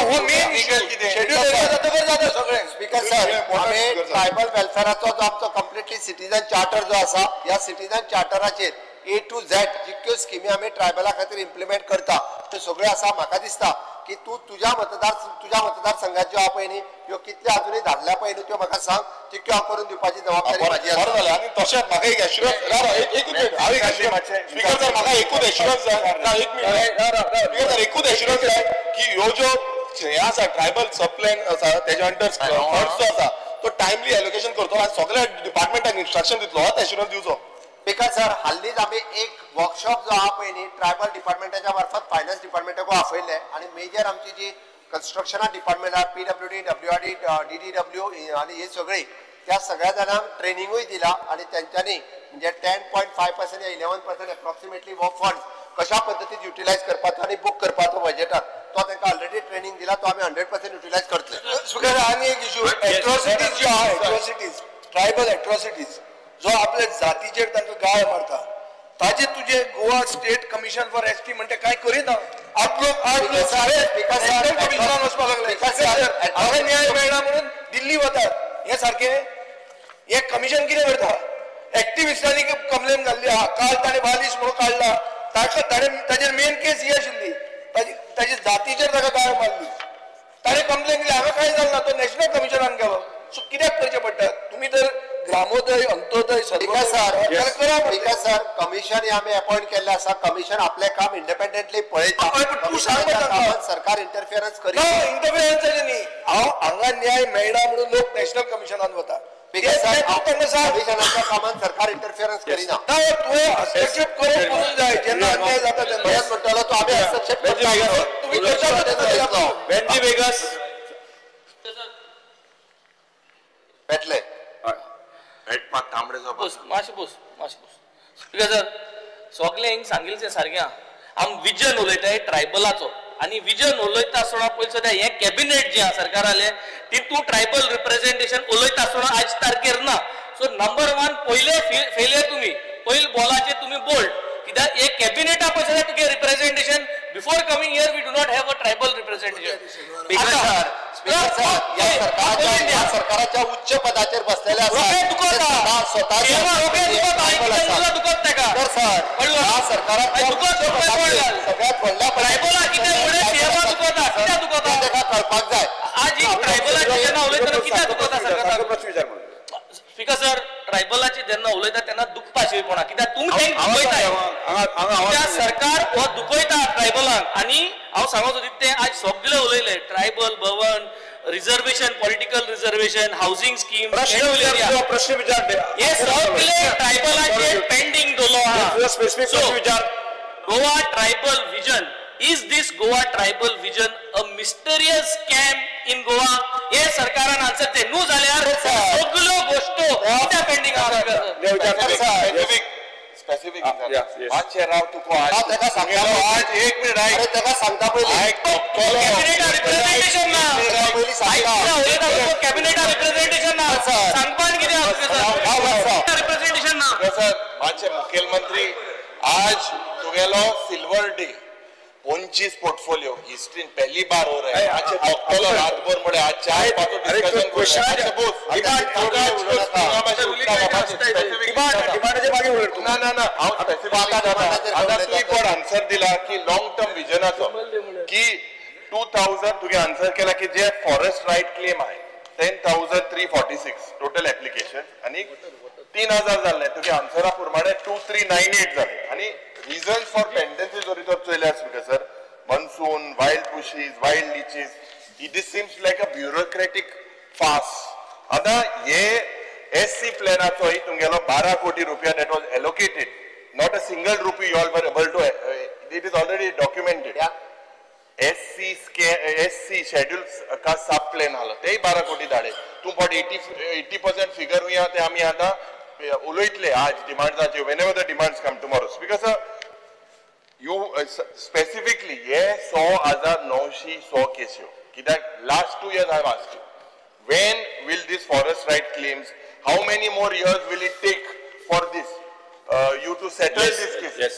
[SPEAKER 2] स्पीकर सर, आमी ट्रायबल वेलफेअराचो जो आमचो कंप्लिटली सिटीजन चार्टर जो आसा, ह्या सिटीजन चार्टराचेर ए टू झेड जितक्यो स्किमी आमी ट्रायबला खातीर इम्प्लिमेंट करता त्यो सगळ्यो आसा. म्हाका दिसता की तूं तुज्या मतदारसंघात ज्यो आहा पळय न्ही, ह्यो कितल्यो आजुनूय धाडल्या पळय न्ही त्यो म्हाका सांग, तितक्यो हांव करून दिवपाची जबाबदारी म्हाजी आसा.
[SPEAKER 3] बरें जालें. आनी तशेंच म्हाका एक एश्युरन्स, स्पीकर सर, म्हाका एकूच एश्युरन्स जाय. एक मिनट स्पीकर सर, एकूच एश्युरन्स जाय की ह्यो ज्यो हें आसा ट्रायबल सबप्लॅन आसा तेज्या अंडर फंड्स जो आसा तो टायमली एलोकेशन करतलो आनी सगळ्या डिपार्टमेंटाक इन्स्ट्रक्शन दितलो, होच एश्युरन्स दिवचो.
[SPEAKER 2] स्पीकर सर, हाल्लीच आमी एक वर्कशॉप जो आहा पळय न्ही ट्रायबल डिपार्टमेंटाच्या मार्फत फायनान्स डिपार्टमेंटाकूय आपयल्लें आनी मेजर आमची जी कन्स्ट्रक्शना डिपार्टमेंट आहा, पीडब्ल्यूडी, डब्ल्यूआरडी, डीडीडब्ल्यू आनी हे सगळी, त्या सगळ्या जाणांक ट्रेनिंगूय दिला आनी तेंच्यांनी म्हणजे 10.5% या 11% एप्रॉक्सिमेटली हो फंड कशा पद्दतीन युटिलायज करपाचो आनी बूक करपाचो बजेटात, तो तांकां ऑलरेडी ट्रेनिंग दिला, तो आमी 100% युटिलायज करतले.
[SPEAKER 5] स्पीकर, आनी एक इशू, एट्रॉसिटीज ज्यो आहा, एट्रॉसिटीज, ट्रायबल एट्रॉसिटीज जो आपल्या जातीचेर तांकां गाळ मारता, ताजे तुजे Goa state commission for S T म्हणटा काय करिना. आठ लोक कमिशनान वचपाक लागले, हांगा न्याय मेळना म्हणून दिल्ली वतात. हे सारकें हे कमिशन कितें करता? एक्टिविस्टांनी कंप्लेन घाल्ली आहा, काल ताणें बालिश म्हणून काडला, ताका ताणें ताजेर मेन केस ही आशिल्ली, ताजी जातीचेर ताका गाळ मारली, ताणें कंप्लेन दिली, हांगा कांय जालें ना, तो नॅशनल कमिशनान गेलो. सो कित्याक करचें पडटा? तुमी तर ग्रामोदय, अंत्योदय,
[SPEAKER 2] स्पीकर सर, कमिशन हे आमी अपॉइंट केल्लें आसा. कमिशन आपलें काम इंडिपेंडंटली पळयता, सरकार इंटरफियरन्स करिना.
[SPEAKER 5] इंटरफियरन्साचें न्ही, हांव हांगा न्याय मेळना म्हणून लोक नॅशनल कमिशनान वता.
[SPEAKER 2] कमिशनाच्या कामात सरकार इंटरफियरन्स करिना.
[SPEAKER 5] तुवें हस्तक्षेप करूंक जाय जेन्ना अन्याय जाता तेन्ना.
[SPEAKER 2] म्हणटलो तो आमी हस्तक्षेप करता.
[SPEAKER 5] तुमी करता.
[SPEAKER 2] भेटले
[SPEAKER 6] मातशें बस, मातशें बस. स्पीकर सर, सगळें हिंग सांगिल्लें तें सारकें आहा. आमी विजन उलयताय ट्रायबलाचो, आनी विजन उलयता आसतना पयलीं सद्या हें कॅबिनेट जें आहा सरकारालें तितून ट्रायबल रिप्रेझेंटेशन उलयता आसतना आयज तारखेर ना. सो नंबर 1 पयलें फेलियर तुमी, पयलीं बॉलाचेर तुमी बोल्ड, कित्याक हे कॅबिनेटा पळय सद्या तुगे representation before coming here we do not have a tribal representation.
[SPEAKER 2] सरकाराच्या उच्च पदाचेर बसलेले कळपाक जाय.
[SPEAKER 6] आज ट्रायबलाचे जेन्ना उलयतना कित्याक दुखता सरकार? स्पीकर सर, ट्रायबलाचे जेन्ना उलयता तेन्ना दुखपा शिवपणा, कित्याक तुमी तांकां दुखयताय, कित्याक सरकार हो दुखयता ट्रायबलांक. आनी हांव सांगत सोदी तें आज सगळे उलयले, tribal Bhavan, reservation, political reservation, housing scheme,
[SPEAKER 1] प्रश्न विचार,
[SPEAKER 6] हे सगळे ट्रायबलाचे पेंडींग दवरलो आहा. Goa tribal vision, is this Goa tribal vision a mysterious scam in Goa? हे सरकारान आन्सर ते न्हू जाल्यार सगळ्यो गोश्टो कित्याक पेंडींग आहा?
[SPEAKER 4] स्पेसिफिक मातशें राव तुका
[SPEAKER 2] ताका सांगता
[SPEAKER 4] एक मिनिट आयक.
[SPEAKER 2] ताका सांगता पयलीं
[SPEAKER 6] कॅबिनेटा रिप्रेझेंटेशन ना, कॅबिनेटा रिप्रेझेंटेशन ना, सांगपान कितें रिप्रेझेंटेशन ना.
[SPEAKER 4] सर मातशें मुखेलमंत्री आज तुगेलो सिल्वर डे, 25 पोर्टफोलियो हिस्ट्री पहली बार हो रहा है. आज बघतलो रातभर म्हळे आज 4 5 डिस्कशन ना ना ना. हांव स्पेसिफिक आतां तुवें कोण आन्सर दिला की लॉंग टर्म विजनाचो की 2000 तुगे आन्सर केला की जे फॉरेस्ट रायट क्लेम आहे 10,346 टोटल एप्लिकेशन आनी 3,000 जाल्ले तुगे आन्सरा प्रमाणे 2398 जाले. आनी रिजन्स फॉर पेंडन्सी जरी तर चोयल्यार speaker sir, monsoon, wild bushes, wild leeches, this seems like a bureaucratic farce. आतां हे एस सी प्लॅनाचोय तुमगेलो 12 कोटी रुपया that was allocated, not a single rupee you all were able to, it is already documented. S C schedule का सब plan आलो तेय 12 कोटी धाडे. तूं फट 80% फिगर हुया ते आमी आतां उलयतले आज डिमांड्साचेर, whenever the demands come tomorrow. Speaker sir, you specifically हे 100,900 केस्यो कित्याक last 2 years I have asked you, when will this forest right claims, how many more years will it take for this you to settle this case?
[SPEAKER 1] Yes,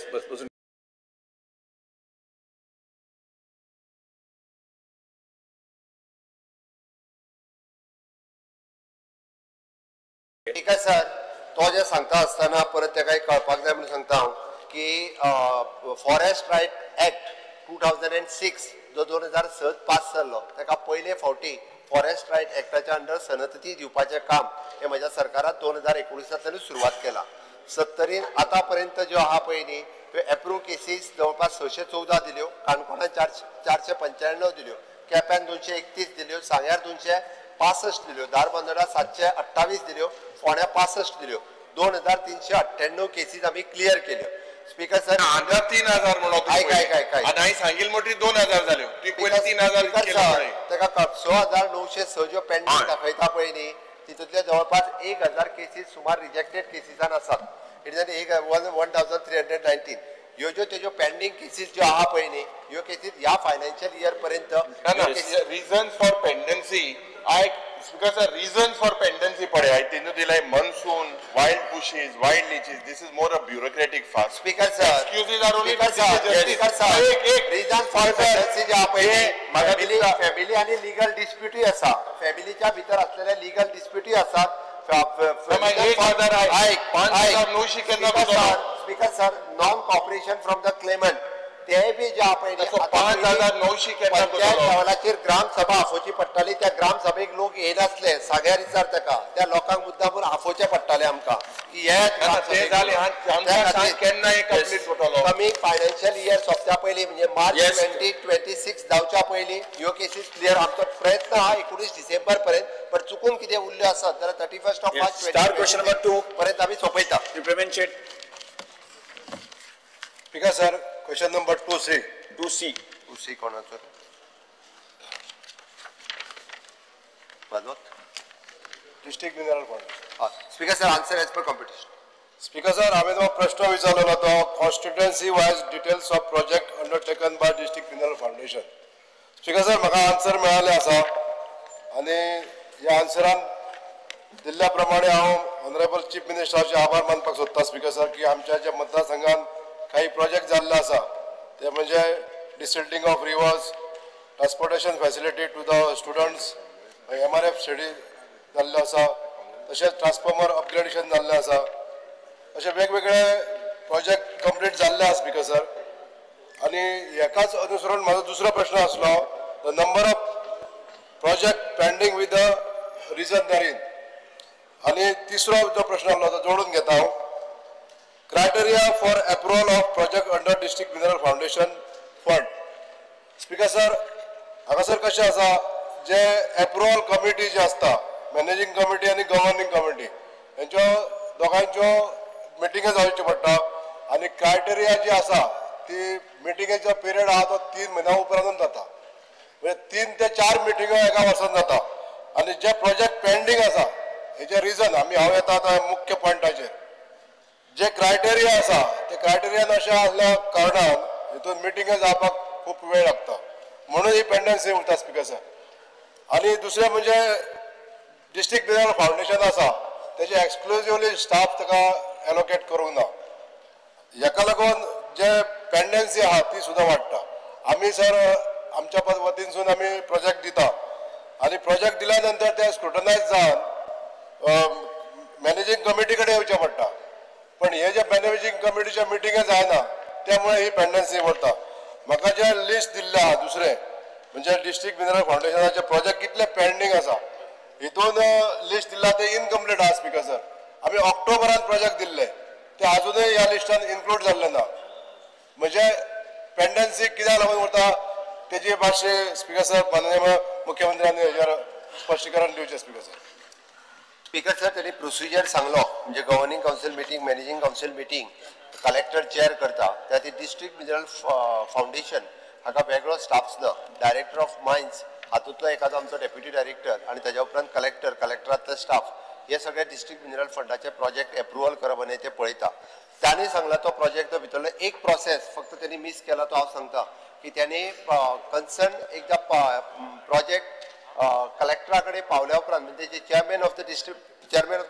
[SPEAKER 2] ठीक आहे sir. तो जे सांगता आसतना परत ताका एक कळपाक जाय म्हणून सांगता हांव की फॉरेस्ट रायट एक्ट 2006 जो 2006 पास जाल्लो ताका पयले फावटी फॉरेस्ट रायट एक्टाच्या अंडर सनदती दिवपाचें काम हें म्हज्या सरकारान 2019 सुरवात केला. सत्तरीन आतां पर्यंत ज्यो आहा पळय न्ही त्यो एप्रूव केसीस जवळपास 614 दिल्यो, काणकोणान 495 दिल्यो, केप्यान 231 दिल्यो, सांग्यार 265 दिल्यो, धारबांदोडा 728 दिल्यो, फोंड्या 65 दिल्यो. 2398 केसीस आमी क्लियर केल्यो. स्पीकर सर
[SPEAKER 4] 3,000 म्हणून
[SPEAKER 2] आयक आयक आयक आयक
[SPEAKER 4] हांवें सांगिल मोठी 2,000 जाल्यो, ती पयलीं 3,000
[SPEAKER 2] ताका 6,906 ज्यो पेंडींग दाखयता पळय न्ही तितूंतले जवळपास 1,000 केसीस सुमार रिजेक्टेड केसीसान आसात. It is 1,319 ह्यो ज्यो तेज्यो पेंडींग केसीस ज्यो आहा पळय न्ही ह्यो केसीस ह्या फायनान्शियल इयर पर्यंत.
[SPEAKER 4] रिजन्स फॉर पेंडन्सी आयक speaker sir, reasons for pendency पळय हांवें तेंजो दिलाय monsoon, wild bushes, wild leeches, this is more a bureaucratic farce.
[SPEAKER 2] Speaker sir,
[SPEAKER 4] excuses are only
[SPEAKER 2] speaker sir, reason for pendency जे आहा पळय family आनी legal डिस्प्युटूय आसा, फॅमिलीच्या भितर असलेले लिगल डिस्प्युटूय आसात. Speaker sir, non cooperation from the claimant ते B J आहा पळय
[SPEAKER 4] 5,900
[SPEAKER 2] पंचायत लेवलाचेर ग्रामसभा आफोवची पडटाली, त्या ग्रामसभेक लोक येयनासले. सांग्यार विचार ताका, त्या लोकांक मुद्दामून आफोवचें पडटालें आमकां की येयात. कमी फायनान्शियल इयर सोंपच्या पयलीं म्हणजे मार्च 2026 जावच्या पयलीं ह्यो केसीस क्लियर. आमचो प्रयत्न आहा 19 डिसेंबर पर्यंत, पण चुकून कितें उरल्यो आसत जाल्यार 31 मार्च 2022 पर्यंत आमी सोंपयता.
[SPEAKER 5] Speaker sir, question number 2C.
[SPEAKER 1] 2C.
[SPEAKER 2] 2C कोणाचो? Manot?
[SPEAKER 5] District mineral fund.
[SPEAKER 2] Speaker sir, answer as per competition.
[SPEAKER 5] Speaker sir, हांवें जो प्रश्न विचारलेलो तो constituency wise details of project undertaken by district mineral foundation. Speaker sir, म्हाका answer मेळ्ळें आसा आनी ह्या आन्सरान दिल्ल्या प्रमाणे हांव ऑनरेबल चीफ मिनिस्टराचे आभार मानपाक सोदता स्पीकर सर की आमच्या ज्या मतदारसंघान काही प्रोजेक्ट जाल्ले आसा ते म्हणजे desilting of rivers, transportation facility to the students, MRF study जाल्लो आसा, तशेंच ट्रान्सफॉर्मर अपग्रेडेशन जाल्लें आसा, अशे वेगवेगळे प्रोजेक्ट कंप्लीट जाल्ले आसा स्पीकर सर. आनी हेकाच अनुसरून म्हाजो दुसरो प्रश्न आसलो the number of project pending with the reason therein. आनी तिसरो जो प्रश्न आसलो तो जोडून घेता हांव, criteria for approval of project under district mineral foundation fund. Speaker sir, हांगासर कशें आसा जे एप्रुवल कमिटी जी आसता, मॅनेजींग कमिटी आनी गव्हर्निंग कमिटी, हेंच्यो दोगांच्यो मिटिंगो जावच्यो पडटा आनी क्रायटेरिया जी आसा ती मिटिंगेचो पिरियड आहा तो 3 म्हयन्या उपरांतूच जाता, म्हणजे 3 ते 4 मिटिंगो एका वर्सान जाता. आनी जे प्रोजेक्ट पेंडींग आसा
[SPEAKER 7] हेजे रिजन आमी हांव येता आतां मुख्य पॉयंटाचेर. जे क्रायटेरिया आसा ते क्रायटेरिया अशें आसल्या कारणान हितून मिटिंगे जावपाक खूब वेळ लागता, म्हणून ही पेंडन्सी उरता स्पिकर सर. आनी दुसरें म्हणजे डिस्ट्रिक्ट मिनरल फावंडेशन आसा तेजे एक्सक्लुजिवली स्टाफ ताका एलोकेट करूंक ना, हेका लागून जे पेंडन्सी आहा ती सुद्दां वाडटा. आमी सर आमच्या वतीनसून आमी प्रोजेक्ट दिता आनी प्रोजेक्ट दिल्या नंतर ते स्क्रुटनायज जावन मॅनेजींग कमिटी कडेन येवचें पडटा, पण हे जे मॅनेजींग कमिटीच्या मिटिंगे जायना त्यामुळे ही पेंडन्सी उरता. म्हाका जे लिस्ट दिल्लें आहा दुसरें म्हणजे डिस्ट्रिक्ट मिनरल फावंडेशनाचे प्रोजेक्ट कितले पेंडींग आसा हितून लिस्ट दिल्ला ते इनकम्प्लीट आहा स्पिकर सर. आमी ऑक्टोबरान प्रोजेक्ट दिल्ले ते आजुनूय ह्या लिस्टान इन्क्लूड जाल्ले ना, म्हणजे पेंडन्सी कित्याक लागून उरता तेजी मातशें स्पिकर सर माननीय मुख्यमंत्र्यांनी हेजेर स्पश्टीकरण दिवचें स्पिकर सर.
[SPEAKER 2] स्पिकर सर त्यांनी प्रोसिजर सांगलो, म्हणजे governing council meeting, managing council meeting collector chair करता, त्या खातीर डिस्ट्रिक्ट मिनरल फावंडेशन हाका वेगळो स्टाफ्स ना, डायरेक्टर ऑफ मायन्स हातूंतलो एखादो आमचो डेप्युटी डायरेक्टर आनी ताज्या उपरांत कलेक्टर, कलेक्टरांतलो स्टाफ हे सगळे डिस्ट्रिक्ट मिनरल फंडाचे प्रोजेक्ट एप्रुवल करप आनी ते पळयता. तांणी सांगला तो प्रोजेक्ट भितरलो एक प्रोसेस फक्त त्यांनी मीस केला तो हांव सांगता की त्यांनी कन्सर्न एकदा प्रोजेक्ट कलेक्टरा कडेन पावल्या उपरांत म्हणजे जे chairman of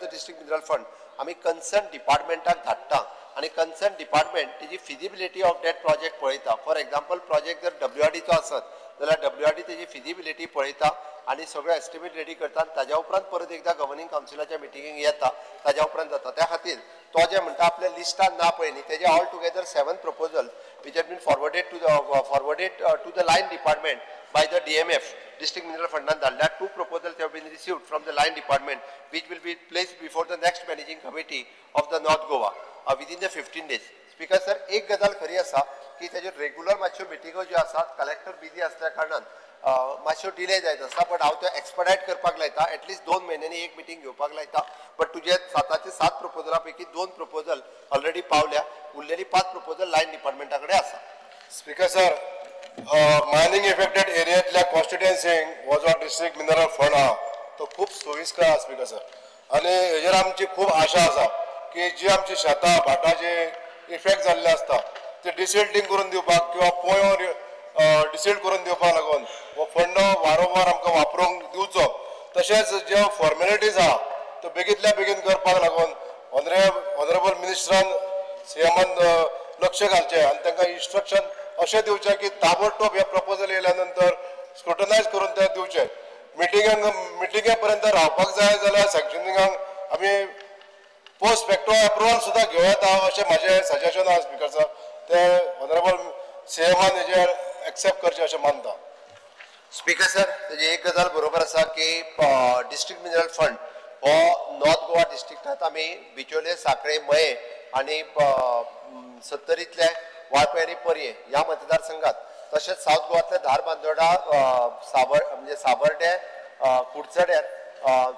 [SPEAKER 2] the district mineral fund आमी कन्सर्न डिपार्टमेंटाक धाडटा आनी कन्सर्न डिपार्टमेंट तेजी फिजिबिलिटी ऑफ that project पळयता. फॉर एग्जाम्पल प्रोजेक्ट जर डब्ल्यूआरडीचो आसत जाल्यार डब्ल्यूआरडी तेजी फिजिबिलिटी पळयता आनी सगळो एस्टिमेट रेडी करता आनी ताज्या उपरांत परत एकदा गव्हर्निंग कावन्सिलाच्या मिटिंगेक येता, ताज्या उपरांत जाता. त्या खातीर तो जे म्हणटा आपल्या लिस्टान ना पळय न्ही तेजे all together 7 proposal which have been forwarded to the line department by the DMF, District Mineral Fund धाडल्या. 2 proposals have been received from the line department which will be placed before the next managing committee of the North Goa within the 15 days. Speaker sir, एक गजाल खरी आसा की तेज्यो regular मातश्यो मिटिंगो ज्यो आसात कलेक्टर बिजी आसल्या कारणान मातश्यो डिले जायत आसता, बट हांव त्यो एक्सपडायट करपाक लायता, एटलिस्ट 2 म्हयन्यांनी एक मिटींग घेवपाक लायता. बट तुजे 7 7 प्रपोजला पैकी 2 प्रपोजल ऑलरेडी पावल्या, उरलेली 5 प्रपोजल लायन डिपार्टमेंटा कडेन आसा.
[SPEAKER 7] स्पिकर सर, मायनिंग इफेक्टेड एरियांतल्या कॉन्स्टिट्युएन्सींक हो जो डिस्ट्रिक्ट मिनरल फंड आहा तो खूब सोयीस्कर आहा स्पिकर सर. आनी हेजेर आमची खूब आशा आसा की जी आमची शेतां भाटां जे इफेक्ट जाल्ले आसता ते डिसिल्टींग करून दिवपाक किंवा पोंयो डिसिल्ट करून दिवपाक लागून हो फंड वारंवार आमकां वापरूंक दिवचो. तशेंच ज्यो फॉर्मेलिटीज आहा त्यो बेगींतल्या बेगीन करपाक लागून ऑनरेबल मिनिस्टरान सीएमान लक्ष घालचें आनी तांकां इन्स्ट्रक्शन अशें दिवचें की ताबडतोब हे प्रपोजल येयल्या नंतर स्क्रुटनायज करून ते दिवचें. मिटिंगे पर्यंत रावपाक जाय जाल्यार सँक्शनिंगाक आमी पोस्ट फॅक्टो एप्रुवल सुद्दां घेवं येता अशें म्हाजें सजेशन आहा स्पिकर सर. ते ऑनरेबल सीएमान हेजेर एक्सेप्ट करचें अशें मानता.
[SPEAKER 2] स्पिकर सर, तेजी एक गजाल बरोबर आसा की डिस्ट्रिक्ट मिनरल फंड हो नॉर्थ गोवा डिस्ट्रिक्टांत आमी बिचोले, साखळे, मये आनी सत्तरींतले वाळपय आनी पर्ये ह्या मतदारसंघात, तशेंच सावथ गोवांतले धारबांदोडा, म्हणजे सावर्डे, कुडचड्यार,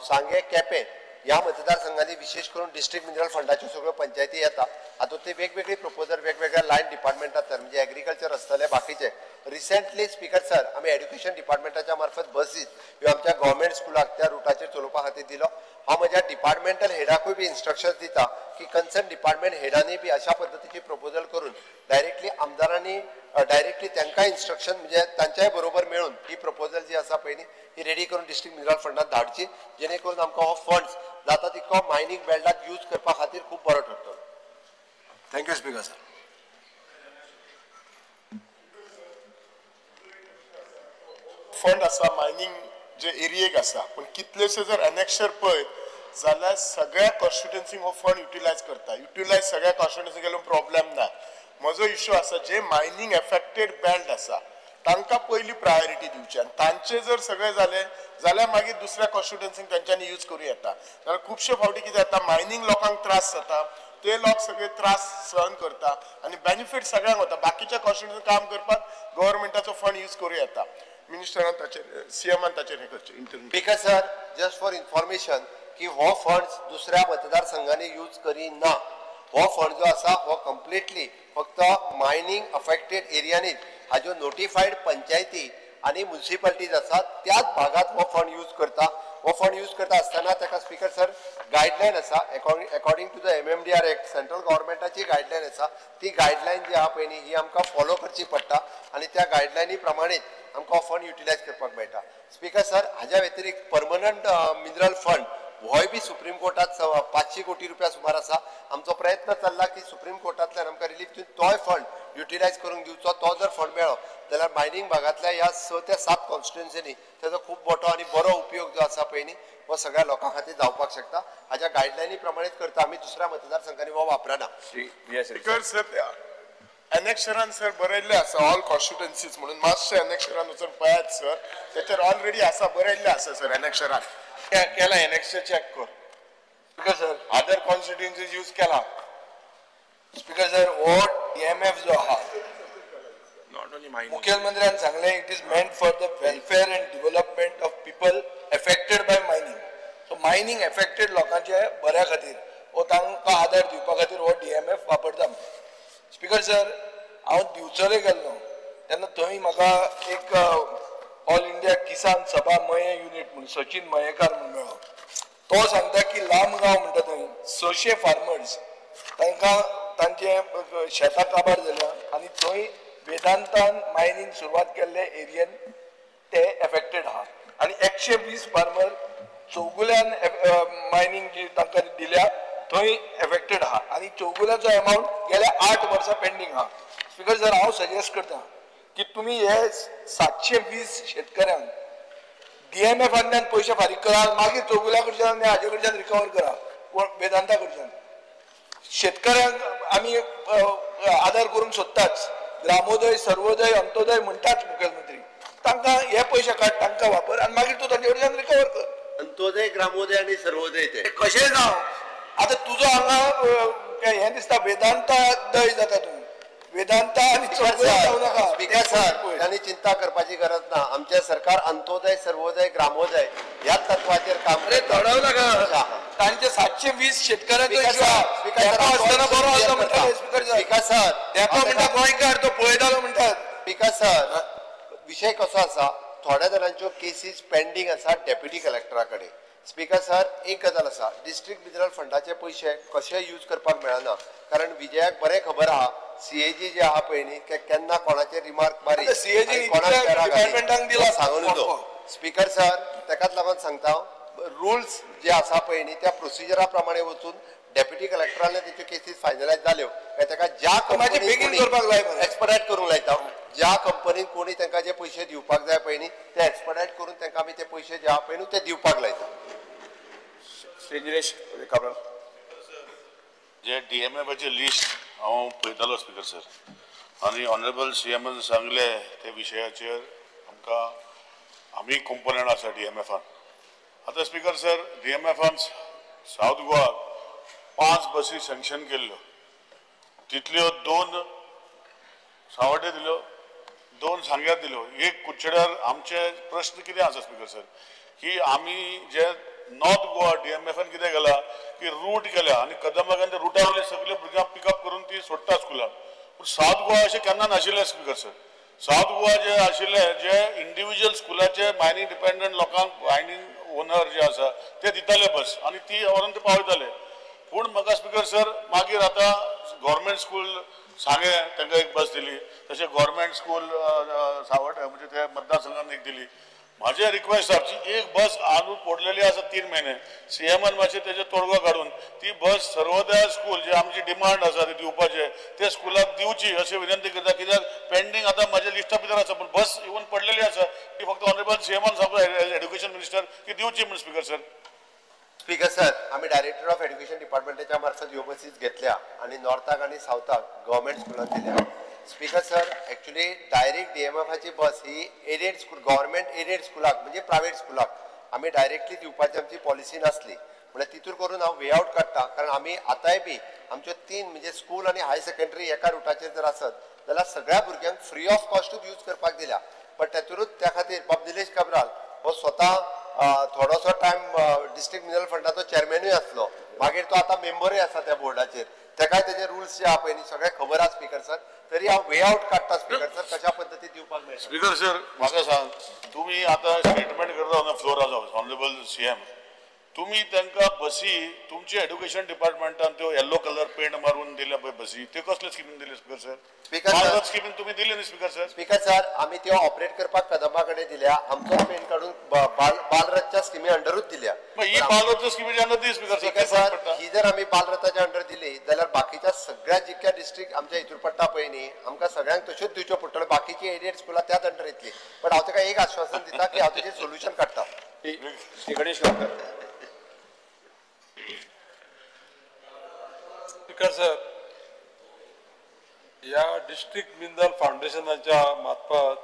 [SPEAKER 2] सांगे, केपें ह्या मतदारसंघांनी विशेष करून डिस्ट्रिक्ट मिनरल फंडाच्यो सगळ्यो पंचायती येता. हातूंतली वेगवेगळी प्रपोजल वेगवेगळ्या लायन डिपार्टमेंटांतल्यान म्हणजे एग्रीकल्चर आसतलें बाकीचे. रिसेंटली स्पिकर सर आमी एड्युकेशन डिपार्टमेंटाच्या मार्फत बसीस ह्यो आमच्या गव्हर्मेंट स्कुलाक त्या रुटाचेर चलोवपा खातीर दिलो. हांव म्हज्या डिपार्टमेंटल हेडाकूय बी इन्स्ट्रक्शन्स दिता की कन्सर्न डिपार्टमेंट हेडांनी बी अशा पद्दतीची प्रपोजल करून डायरेक्टली आमदारांनी डायरेक्टली तांकां इन्स्ट्रक्शन म्हणजे तांच्याय बरोबर मेळून ही प्रपोजल जी आसा पळय न्ही ही रेडी करून डिस्ट्रिक्ट मिनरल फंडात धाडची, जेणे करून आमकां हो फंड्स जाता तितको मायनींग बेल्टाक यूज करपा खातीर खूब बरो ठरतलो.
[SPEAKER 7] Thank you speaker sir.
[SPEAKER 3] Fund आसा मायनींग जे एरियेक आसा, पूण कितलेशे जर एनेक्शर पळयत जाल्यार सगळ्या कॉन्स्टिट्युएन्सींक हो फंड युटिलायज करता. युटिलायज सगळ्या कॉन्स्टिट्युएन्सींक केल्यार प्रॉब्लेम ना. म्हजो इश्यू आसा जे मायनींग एफेक्टेड बेल्ट आसा तांकां पयली प्रायोरिटी दिवची आनी तांचे जर सगळे जाले जाल्यार मागीर दुसऱ्या कॉन्स्टिट्युएन्सींक तांच्यांनी यूज करूं येता. जाल्यार खुबशे फावटी कितें जाता, मायनींग लोकांक त्रास जाता, ते लोक सगळे त्रास सहन करता आनी बेनिफीट सगळ्यांक वता. बाकीच्या कॉन्स्टिट्युएन्सींक काम करपाक गव्हर्मेंटाचो फंड यूज करूं येता. मिनिस्टरान ताचेर, सीएमान ताचेर हें करचें interview.
[SPEAKER 2] Speaker sir, just for information की हो फंड्स दुसऱ्या मतदारसंघांनी यूज करिना. हो फंड जो आसा हो कंप्लिटली फक्त मायनींग अफेक्टेड एरियांनीच हाज्यो नोटिफायड पंचायती आनी म्युनिसिपालिटीज आसात त्याच भागात हो फंड यूज करता. हो फंड यूज करता आसतना ताका स्पीकर सर गायडलायन आसा, according to the MMDR act central गव्हर्मेंटाची guideline आसा, ती गायडलायन जी आहा पळय न्ही ही आमकां फॉलो करची पडटा आनी त्या गायडलायनी प्रमाणेच आमकां हो फंड युटिलायज करपाक मेळटा. स्पीकर सर हाज्या व्यतिरिक्त परमनंट मिनरल फंड होय बी सुप्रीम कोर्टात 500 कोटी रुपया सुमार आसा. आमचो प्रयत्न चल्ला की सुप्रीम कोर्टांतल्यान आमकां रिलीफ दिवन तोय फंड युटिलायज करूंक दिवचो. तो जर फंड मेळ्ळो जाल्यार मायनींग भागांतल्या ह्या 6 ते 7 कॉन्स्टिट्युएन्सीनी तेजो खूब मोठो आनी बरो उपयोग जो आसा पळय न्ही हो सगळ्या लोकां खातीर जावपाक शकता. हाज्या गायडलायनी प्रमाणेच करता आमी, दुसऱ्या मतदारसंघांनी हो वापरना.
[SPEAKER 3] स्पीकर सर एनेक्शरान सर बरयल्लें आसा ऑल कॉन्स्टिट्युएन्सीज म्हणून, मातशें एनेक्शरान वचून पळयात सर, तेचेर ऑलरेडी आसा बरयल्लें आसा सर एनेक्शरान केला, एनेक्शर चॅक कर.
[SPEAKER 5] Speaker sir
[SPEAKER 3] other constituencies use केला.
[SPEAKER 5] स्पीकर सर हो डीएमएफ जो आहा मुख्यमंत्र्यान सांगलें it is meant for the welfare and development of people affected by mining. So mining affected लोकांच्या बऱ्या खातीर हो तांकां आदार दिवपा खातीर हो डीएमएफ वापरता. स्पीकर सर हांव दिवचले गेल्लो तेन्ना थंय म्हाका एक ऑल इंडिया किसान सभा मये युनिट म्हणून सचिन मयेकार म्हणून मेळ्ळो. तो सांगता की लामगांव म्हणटा थंय 600 फार्मर्स तांकां तांचे शेतां काबार जाल्या आनी थंय वेदांतान मायनींग सुरवात केल्ले एरियन ते एफेक्टेड आहा आनी 120 फार्मर चौगुल्यान मायनींग जी तांकां दिल्या थंय एफेक्टेड आहा आनी चौगुल्याचो एमावंट गेल्या 8 वर्सां पेंडींग आहा. स्पीकर सर हांव सजेस्ट करता की तुमी हे 720 शेतकऱ्यांक डीएमएफांतल्यान पयशे फारीक करा, मागीर चौगुल्या कडच्यान आनी हाजे कडच्यान रिकवर करा, वेदांता कडच्यान. शेतकऱ्यांक आमी आदार करूंक सोदताच, ग्रामोदय सर्वोदय अंत्योदय म्हणटाच मुखेलमंत्री, तांकां हे पयशे काड तांकां वापर आनी मागीर तूं तांचे कडच्यान रिकवर कर.
[SPEAKER 2] अंत्योदय ग्रामोदय आनी सर्वोदय ते
[SPEAKER 5] कशें जावं आतां तुजो हांगा हें दिसता वेदांता दय जाता तूं वेदांता आनी
[SPEAKER 2] स्पीकर सर तांणी चिंता करपाची गरज ना. आमचें सरकार अंत्योदय सर्वोदय ग्रामोदय ह्या तत्वाचेर काम
[SPEAKER 5] करता. दडव नाका तांचे 720 शेतकऱ्यांचो
[SPEAKER 2] स्पीकर सर
[SPEAKER 5] तेका म्हणटा गोंयकार तो पळयतालो म्हणटात.
[SPEAKER 2] स्पीकर सर विशय कसो आसा, थोड्या जाणांच्यो केसीस पेंडींग आसा डेप्युटी कलेक्टरा कडेन. स्पीकर सर एक गजाल आसा, डिस्ट्रिक्ट मिनरल फंडाचे पयशे कशे यूज करपाक मेळना, कारण विजयाक बरें खबर आहा सीएजी जे आहा पळय न्ही ते केन्ना कोणाचेर रिमार्क मारी कोणाक सांगून न्हू. स्पीकर सर तेकाच लागून सांगता रुल्स जे आसा पळय न्ही त्या प्रोसिजरा प्रमाणे वचून डेप्युटी कलेक्टरान तेच्यो केसीस फायनलायज जाल्यो काय ताका ज्या कंपनी एक्सपडायट करूंक लायता, ज्या कंपनीन कोणी तांकां जे पयशे दिवपाक जाय पळय न्ही ते एक्सपडायट करून तांकां आमी ते पयशे जे आहा पळय न्हू ते दिवपाक लायता.
[SPEAKER 3] श्री निलेश काब्राल.
[SPEAKER 8] जे डीएमएफाचे लिस्ट हांव पळयतालो स्पीकर सर आनी ऑनरेबल सीएमान सांगले ते विशयाचेर आमकां आमी कंपोनंट आसा डीएमएफान. आतां स्पीकर सर डीएमएफान सावथ गोवा 5 बसी सँक्शन केल्ल्यो, तितल्यो 2 सावड्डे दिल्यो, 2 सांग्यार दिल्यो, एक कुडचड्यार. आमचे प्रश्न कितें आसा स्पीकर सर की आमी जे नॉर्थ गोवा डीएमएफान कितें केला की रूट केल्या आनी कदंबागान त्या रुटा वयले सगळे भुरग्यांक पिकअप करून ती सोडटा स्कुलान. पूण सावथ गोवा अशें केन्ना नाशिल्लें स्पीकर सर. सावथ गोवा जे आशिल्ले जे इंडिविज्युअल स्कुलाचे मायनींग डिपेंडंट लोकांक मायनींग ओनर जे आसा ते दिताले बस आनी ती व्हरून ते पावयताले. पूण म्हाका स्पीकर सर मागीर आतां गव्हर्मेंट स्कूल सांगें तांकां एक बस दिली, तशें गव्हर्मेंट स्कूल सावड्डे म्हणजे ते मतदारसंघान एक दिली. म्हाजें रिक्वेस्ट आसा एक बस आजून पडलेली आसा 3 महिने, सीएमान मातशें तेजें तोडगो काडून ती बस सर्वोदय स्कूल जे आमची डिमांड आसा ती दिवपाचें ते स्कुलाक दिवची अशें विनंती करता. कित्याक पेंडींग आतां म्हाज्या लिस्टा भितर आसा पूण बस येवन पडलेली आसा ती फक्त ऑनरेबल सीएमान सांगू एड्युकेशन मिनिस्टर की दिवची म्हूण स्पीकर सर.
[SPEAKER 2] स्पीकर सर आमी डायरेक्टर ऑफ एड्युकेशन डिपार्टमेंटाच्या मार्फत ह्यो बसीस घेतल्या आनी नॉर्थाक आनी सावथाक गव्हर्मेंट स्कुलान दिल्या. स्पीकर सर एक्चुअली डायरेक्ट डीएमएफाची बस ही एडेड स्कूल गव्हर्मेंट एडेड स्कुलाक म्हणजे प्रायवेट स्कुलाक आमी डायरेक्टली दिवपाची आमची पॉलिसी नासली, म्हणल्यार तितूर करून हांव वे आवट काडटा. कारण आमी आतांय बी आमच्यो 3 म्हणजे स्कूल आनी हायर सेकंडरी एका रुटाचेर जर आसत जाल्यार सगळ्या भुरग्यांक फ्री ऑफ कॉस्टूच यूज करपाक दिल्या. बट तेतूरूच त्या खातीर बाब निलेश काब्राल हो स्वता थोडोसो टायम डिस्ट्रिक्ट मिनरल फंडाचो चेअरमॅनूय आसलो, मागीर तो आतां मेंबरूय आसा त्या बोर्डाचेर, तेकाय तेजे रुल्स जे आहा पळय न्ही सगळें खबर आसा स्पीकर सर. तरी हांव वे आवट काडटा स्पीकर सर कशा पद्दतीन दिवपाक मेळटा.
[SPEAKER 8] स्पीकर सर म्हाका सांग तुम्ही आतां स्टेटमेंट करता on the floor of honourable CM, तुम्ही तांकां बसी तुमचे एड्युकेशन डिपार्टमेंटान त्यो येल्लो कलर पेंट मारून दिल्या पळय बसी, त्यो कसले स्किमीन दिले स्पिकर सर? बालरथ स्किमीन तुम्ही दिले न्ही स्पिकर सर?
[SPEAKER 2] स्पिकर सर, आमी त्यो ऑपरेट करपाक कदंबा कडेन दिल्या, आमचो पेंट काडून बालरथच्या स्किमी अंडरूच दिल्या.
[SPEAKER 8] ही बालरथ स्किमीच्या अंडर दिली स्पिकर सर?
[SPEAKER 2] स्पिकर सर, ही जर आमी बालरथाच्या अंडर दिली जाल्यार बाकीच्या सगळ्या जितक्या डिस्ट्रिक्ट आमच्या हितूर पडटा पळय न्ही, आमकां सगळ्यांक तश्योच दिवच्यो पडटल्यो, बाकीची एडेड स्कुलां त्याच अंडर येतली. बट हांव ताका एक आश्वासन दिता की हांव तेजेर सोल्युशन काडटा.
[SPEAKER 1] श्री गणेश गांवकर.
[SPEAKER 9] स्पिकर सर, ह्या डिस्ट्रिक्ट मिनरल फावंडेशनाच्या मार्फत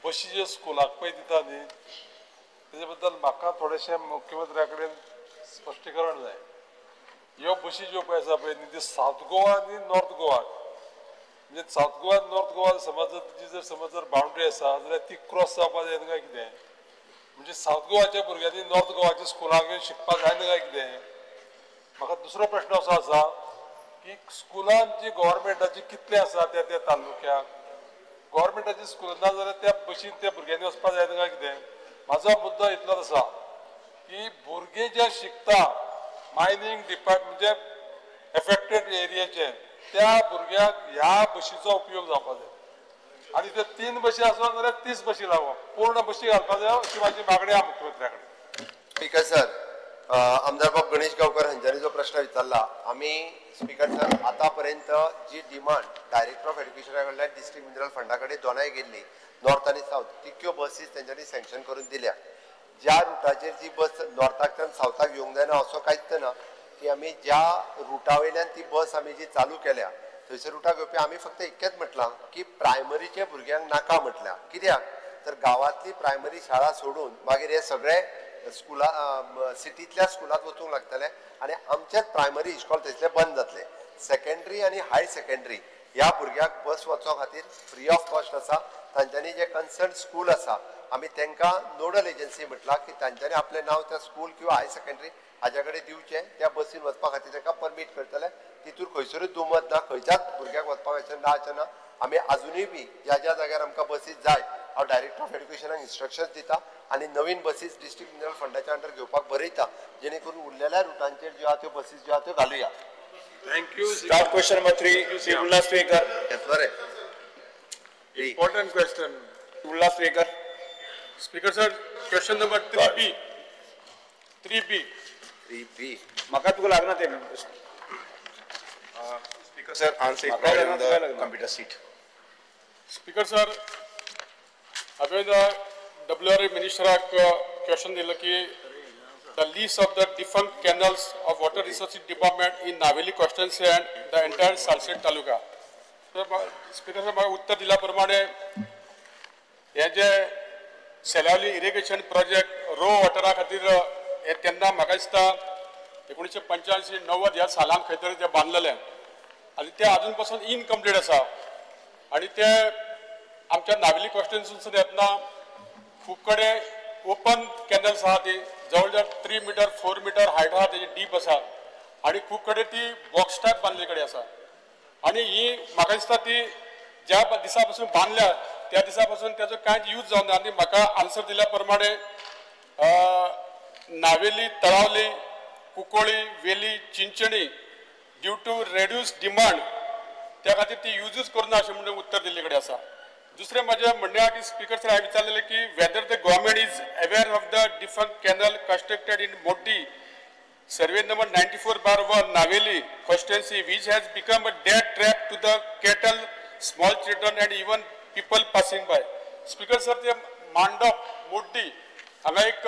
[SPEAKER 9] बशी ज्यो स्कुलाक पळय दिता न्ही, तेजे बद्दल म्हाका थोडेशें मुख्यमंत्र्या कडेन स्पश्टीकरण जाय. ह्यो बशी ज्यो पळय आसा पळय न्ही, त्यो सावथ गोवा आनी नॉर्थ गोवा, म्हणजे सावथ गोवा आनी नॉर्थ गोवा समज जर ती समज जर बाउंड्री आसा जाल्यार ती क्रॉस जावपाक जायना काय कितें? म्हणजे सावथ गोवाच्या भुरग्यांनी नॉर्थ गोवाच्या स्कुलाक येवन शिकपाक जायना काय कितें? म्हाका दुसरो प्रश्न असो आसा की स्कुलान जी गव्हर्मेंटाची कितले आसा त्या त्या तालुक्याक गव्हर्मेंटाची स्कूल ना जाल्यार त्या बशीन त्या भुरग्यांनी वचपाक जायना काय कितें? म्हाजो मुद्दो इतलोच आसा की भुरगे जे शिकता मायनींग डिपार्टमेंट म्हणजे एफेक्टेड एरियाचे, त्या भुरग्यांक ह्या बशीचो उपयोग जावपाक जाय. आनी ते 3 बशी आसत जाल्यार 30 बशी लागप, पूर्ण बशी घालपाक जाय अशी म्हाजी मागणी आहा मुख्यमंत्र्या कडेन.
[SPEAKER 2] स्पिकर सर, आमदार बाब गणेश गांवकर हांच्यांनी जो प्रश्न विचारला, आमी स्पिकर सर आतापर्यंत जी डिमांड डायरेक्टर ऑफ एड्युकेशना कडल्यान डिस्ट्रिक्ट मिनरल फंडा कडेन दोनाय गेल्ली, नॉर्थ आनी सावथ, तितक्यो बसीस तेंच्यांनी सँक्शन करून दिल्या. ज्या रुटाचेर जी बस नॉर्थाकच्यान सावथाक येवंक जायना असो कांयच ना की आमी ज्या रुटा वयल्यान ती बस आमी जी चालू केल्या थंयसर रुटाक येवपी आमी फक्त इतकेंच म्हटलां की प्रायमरीच्या भुरग्यांक नाका म्हटल्या. कित्याक तर गांवांतली प्रायमरी शाळा सोडून मागीर हे सगळे स्कुला सिटींतल्या स्कुलांत वचूंक लागतले आनी आमचेच प्रायमरी इश्कोल थंयसले बंद जातले. सेकेंडरी आनी हायर सेकेंडरी ह्या भुरग्यांक बस वचो खातीर फ्री ऑफ कॉस्ट आसा. तांच्यांनी जे कन्सर्न स्कूल आसा आमी तांकां नोडल एजन्सी म्हटलां की तांच्यांनी आपलें नांव त्या स्कूल किंवा हायर सेकेंडरी हाज्या कडेन दिवचें, त्या बसीन वचपा खातीर तांकां परमीट करतले. तितूर खंयसरूच दुमत ना, खंयच्याच भुरग्याक वचपाक अशें ना अशें ना. आमी आजुनूय बी ज्या ज्या जाग्यार आमकां बसीस जाय हांव डायरेक्टर ऑफ एड्युकेशनाक इन्स्ट्रक्शन्स दिता आनी नवीन बसीस डिस्ट्रिक्ट मिनरल फंडाच्या अंडर घेवपाक बरयता, जेणे करून उरलेल्या रुटांचेर ज्यो आहा त्यो बसीस ज्यो आहा त्यो घालुया.
[SPEAKER 9] Thank you.
[SPEAKER 1] Start question number 3, Shri Ulhas Tuyenkar.
[SPEAKER 2] बरें,
[SPEAKER 10] important question.
[SPEAKER 1] Ulhas Tuyenkar.
[SPEAKER 10] Speaker sir, question number 3B. 3B.
[SPEAKER 2] 3B.
[SPEAKER 1] म्हाका तुका लागना तें.
[SPEAKER 3] Speaker sir, answer is provided on the computer sheet.
[SPEAKER 10] Speaker sir, हांवें डब्ल्यू आर मिनिस्टराक क्वेश्चन दिलो की the list of the defunct canals of water resources department in Navelim constituency and the entire Salcete taluka. Speaker sir, म्हाका उत्तर दिल्या प्रमाणे हे जे सेलावली irrigation project रो वॉटरा खातीर हे तेन्ना म्हाका दिसता 1985-90 ह्या सालान खंय तरी ते बांदलेलें आनी ते आजून पासून इनकम्प्लीट आसा. आनी ते आमच्या नावेली कॉन्स्टिट्युएन्सीसून येतना खूब कडेन ओपन कॅनल्स आहा, ती जवळ जवळ 3 मिटर 4 मिटर हायट आहा, तेजी डीप आसा आनी खूब कडेन ती बॉक्स टायप बांदले कडेन आसा. आनी ही म्हाका दिसता ती ज्या दिसा पासून बांदल्या त्या दिसा पासून तेजो कांयच यूज जावना. आनी म्हाका आन्सर दिल्या प्रमाणे Navelim, Talaulim, Cuncolim, Veli, Chinchani due to reduce demand त्या खातीर ती युजूच करुना अशें म्हणून उत्तर दिल्ले कडेन आसा. दुसरें म्हाजें म्हणणें आहा की स्पिकर सर हांवें विचारलेलें की whether the government is aware of the defunct canal constructed in Moddi survey number 94/1 Navelim constituency which has become a death trap to the cattle, small children and even people passing by. Speaker sir, ते मांडप मोड्डी हांगा एक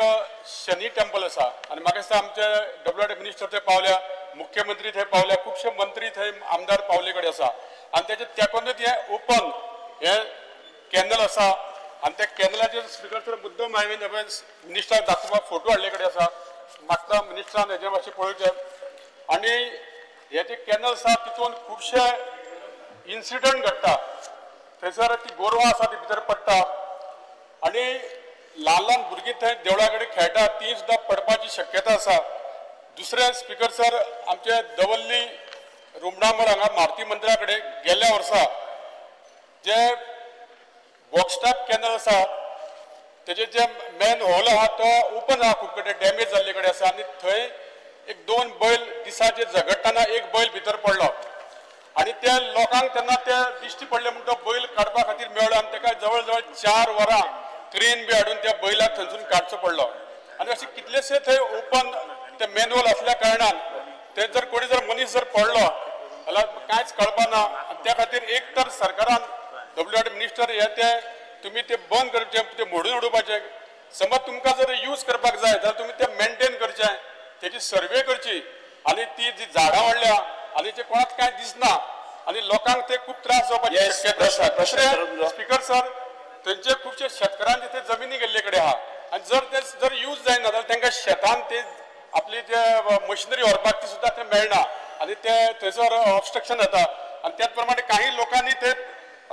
[SPEAKER 10] शनी temple आसा आनी म्हाका दिसता आमचे W R minister थंय पावल्या, मुख्यमंत्री थंय पावल्या, खुबशे मंत्री थंय आमदार पावले कडेन आसा आनी तेजे तेकोनूच हें ओपन हें कॅनल आसा आनी त्या कॅनलाचेर स्पिकर सर मुद्दम हांवें मिनिस्टराक दाखोवपाक फोटो हाडले कडेन आसा. म्हाका मिनिस्टरान हेजें मातशें पळोवचें. आनी हे जे कॅनल आसा तितून खुबशे इन्सिडंट घडटा, थंयसर ती गोरवां आसा ती भितर पडटा आनी ल्हान ल्हान भुरगीं थंय देवळा कडेन खेळटा, ती सुद्दां पडपाची शक्यता आसा. दुसरें स्पिकर सर, आमचे दवल्ली रुमडामळ हांगा मारुती मंदिरा कडेन गेल्ल्या वर्सा जे बॉक्स टायप कॅनल आसा तेजे जे मेन होल आहा तो ओपन आहा, खूब कडेन डॅमेज जाल्ले कडेन आसा आनी थंय एक 2 बैल दिसाचे झगडटना एक बैल भितर पडलो आनी त्या लोकांक तेन्ना ते दिश्टी पडले म्हूण तो बैल काडपा खातीर मेळ्ळो आनी ताका जवळ जवळ 4 वरां क्रेन बी हाडून त्या बैलाक थंयसून काडचो पडलो. आनी अशे कितलेशे थंय ओपन ते मॅन्युअल असल्या कारणान ते जर कोणी जर मनीस जर पडलो जाल्यार कांयच कळपा ना. आनी त्या खातीर एक तर सरकारान डब्ल्यू आर मिनिस्टर हे ते तुमी ते बंद करचे, ते मोडून उडोवपाचे. समज तुमकां जर यूज करपाक जाय जाल्यार तुमी ते मेनटेन करचे, तेजी सर्वे करची आनी ती जी झाडां वाडल्या आनी जे कोणाक कांय दिसना आनी लोकांक ते खूब त्रास जावपाची शक्यता आसा. दुसरें स्पीकर सर, थंयचे खुबशे शेतकारांचे ते जमिनी गेल्ले कडेन आहा आनी जर ते जर यूज जायना जाल्यार तांकां शेतान ते आपली जे मशिनरी व्हरपाक ती सुद्दां ते मेळना आनी ते थंयसर ऑबस्ट्रक्शन जाता. आनी त्याच प्रमाणे काही लोकांनी ते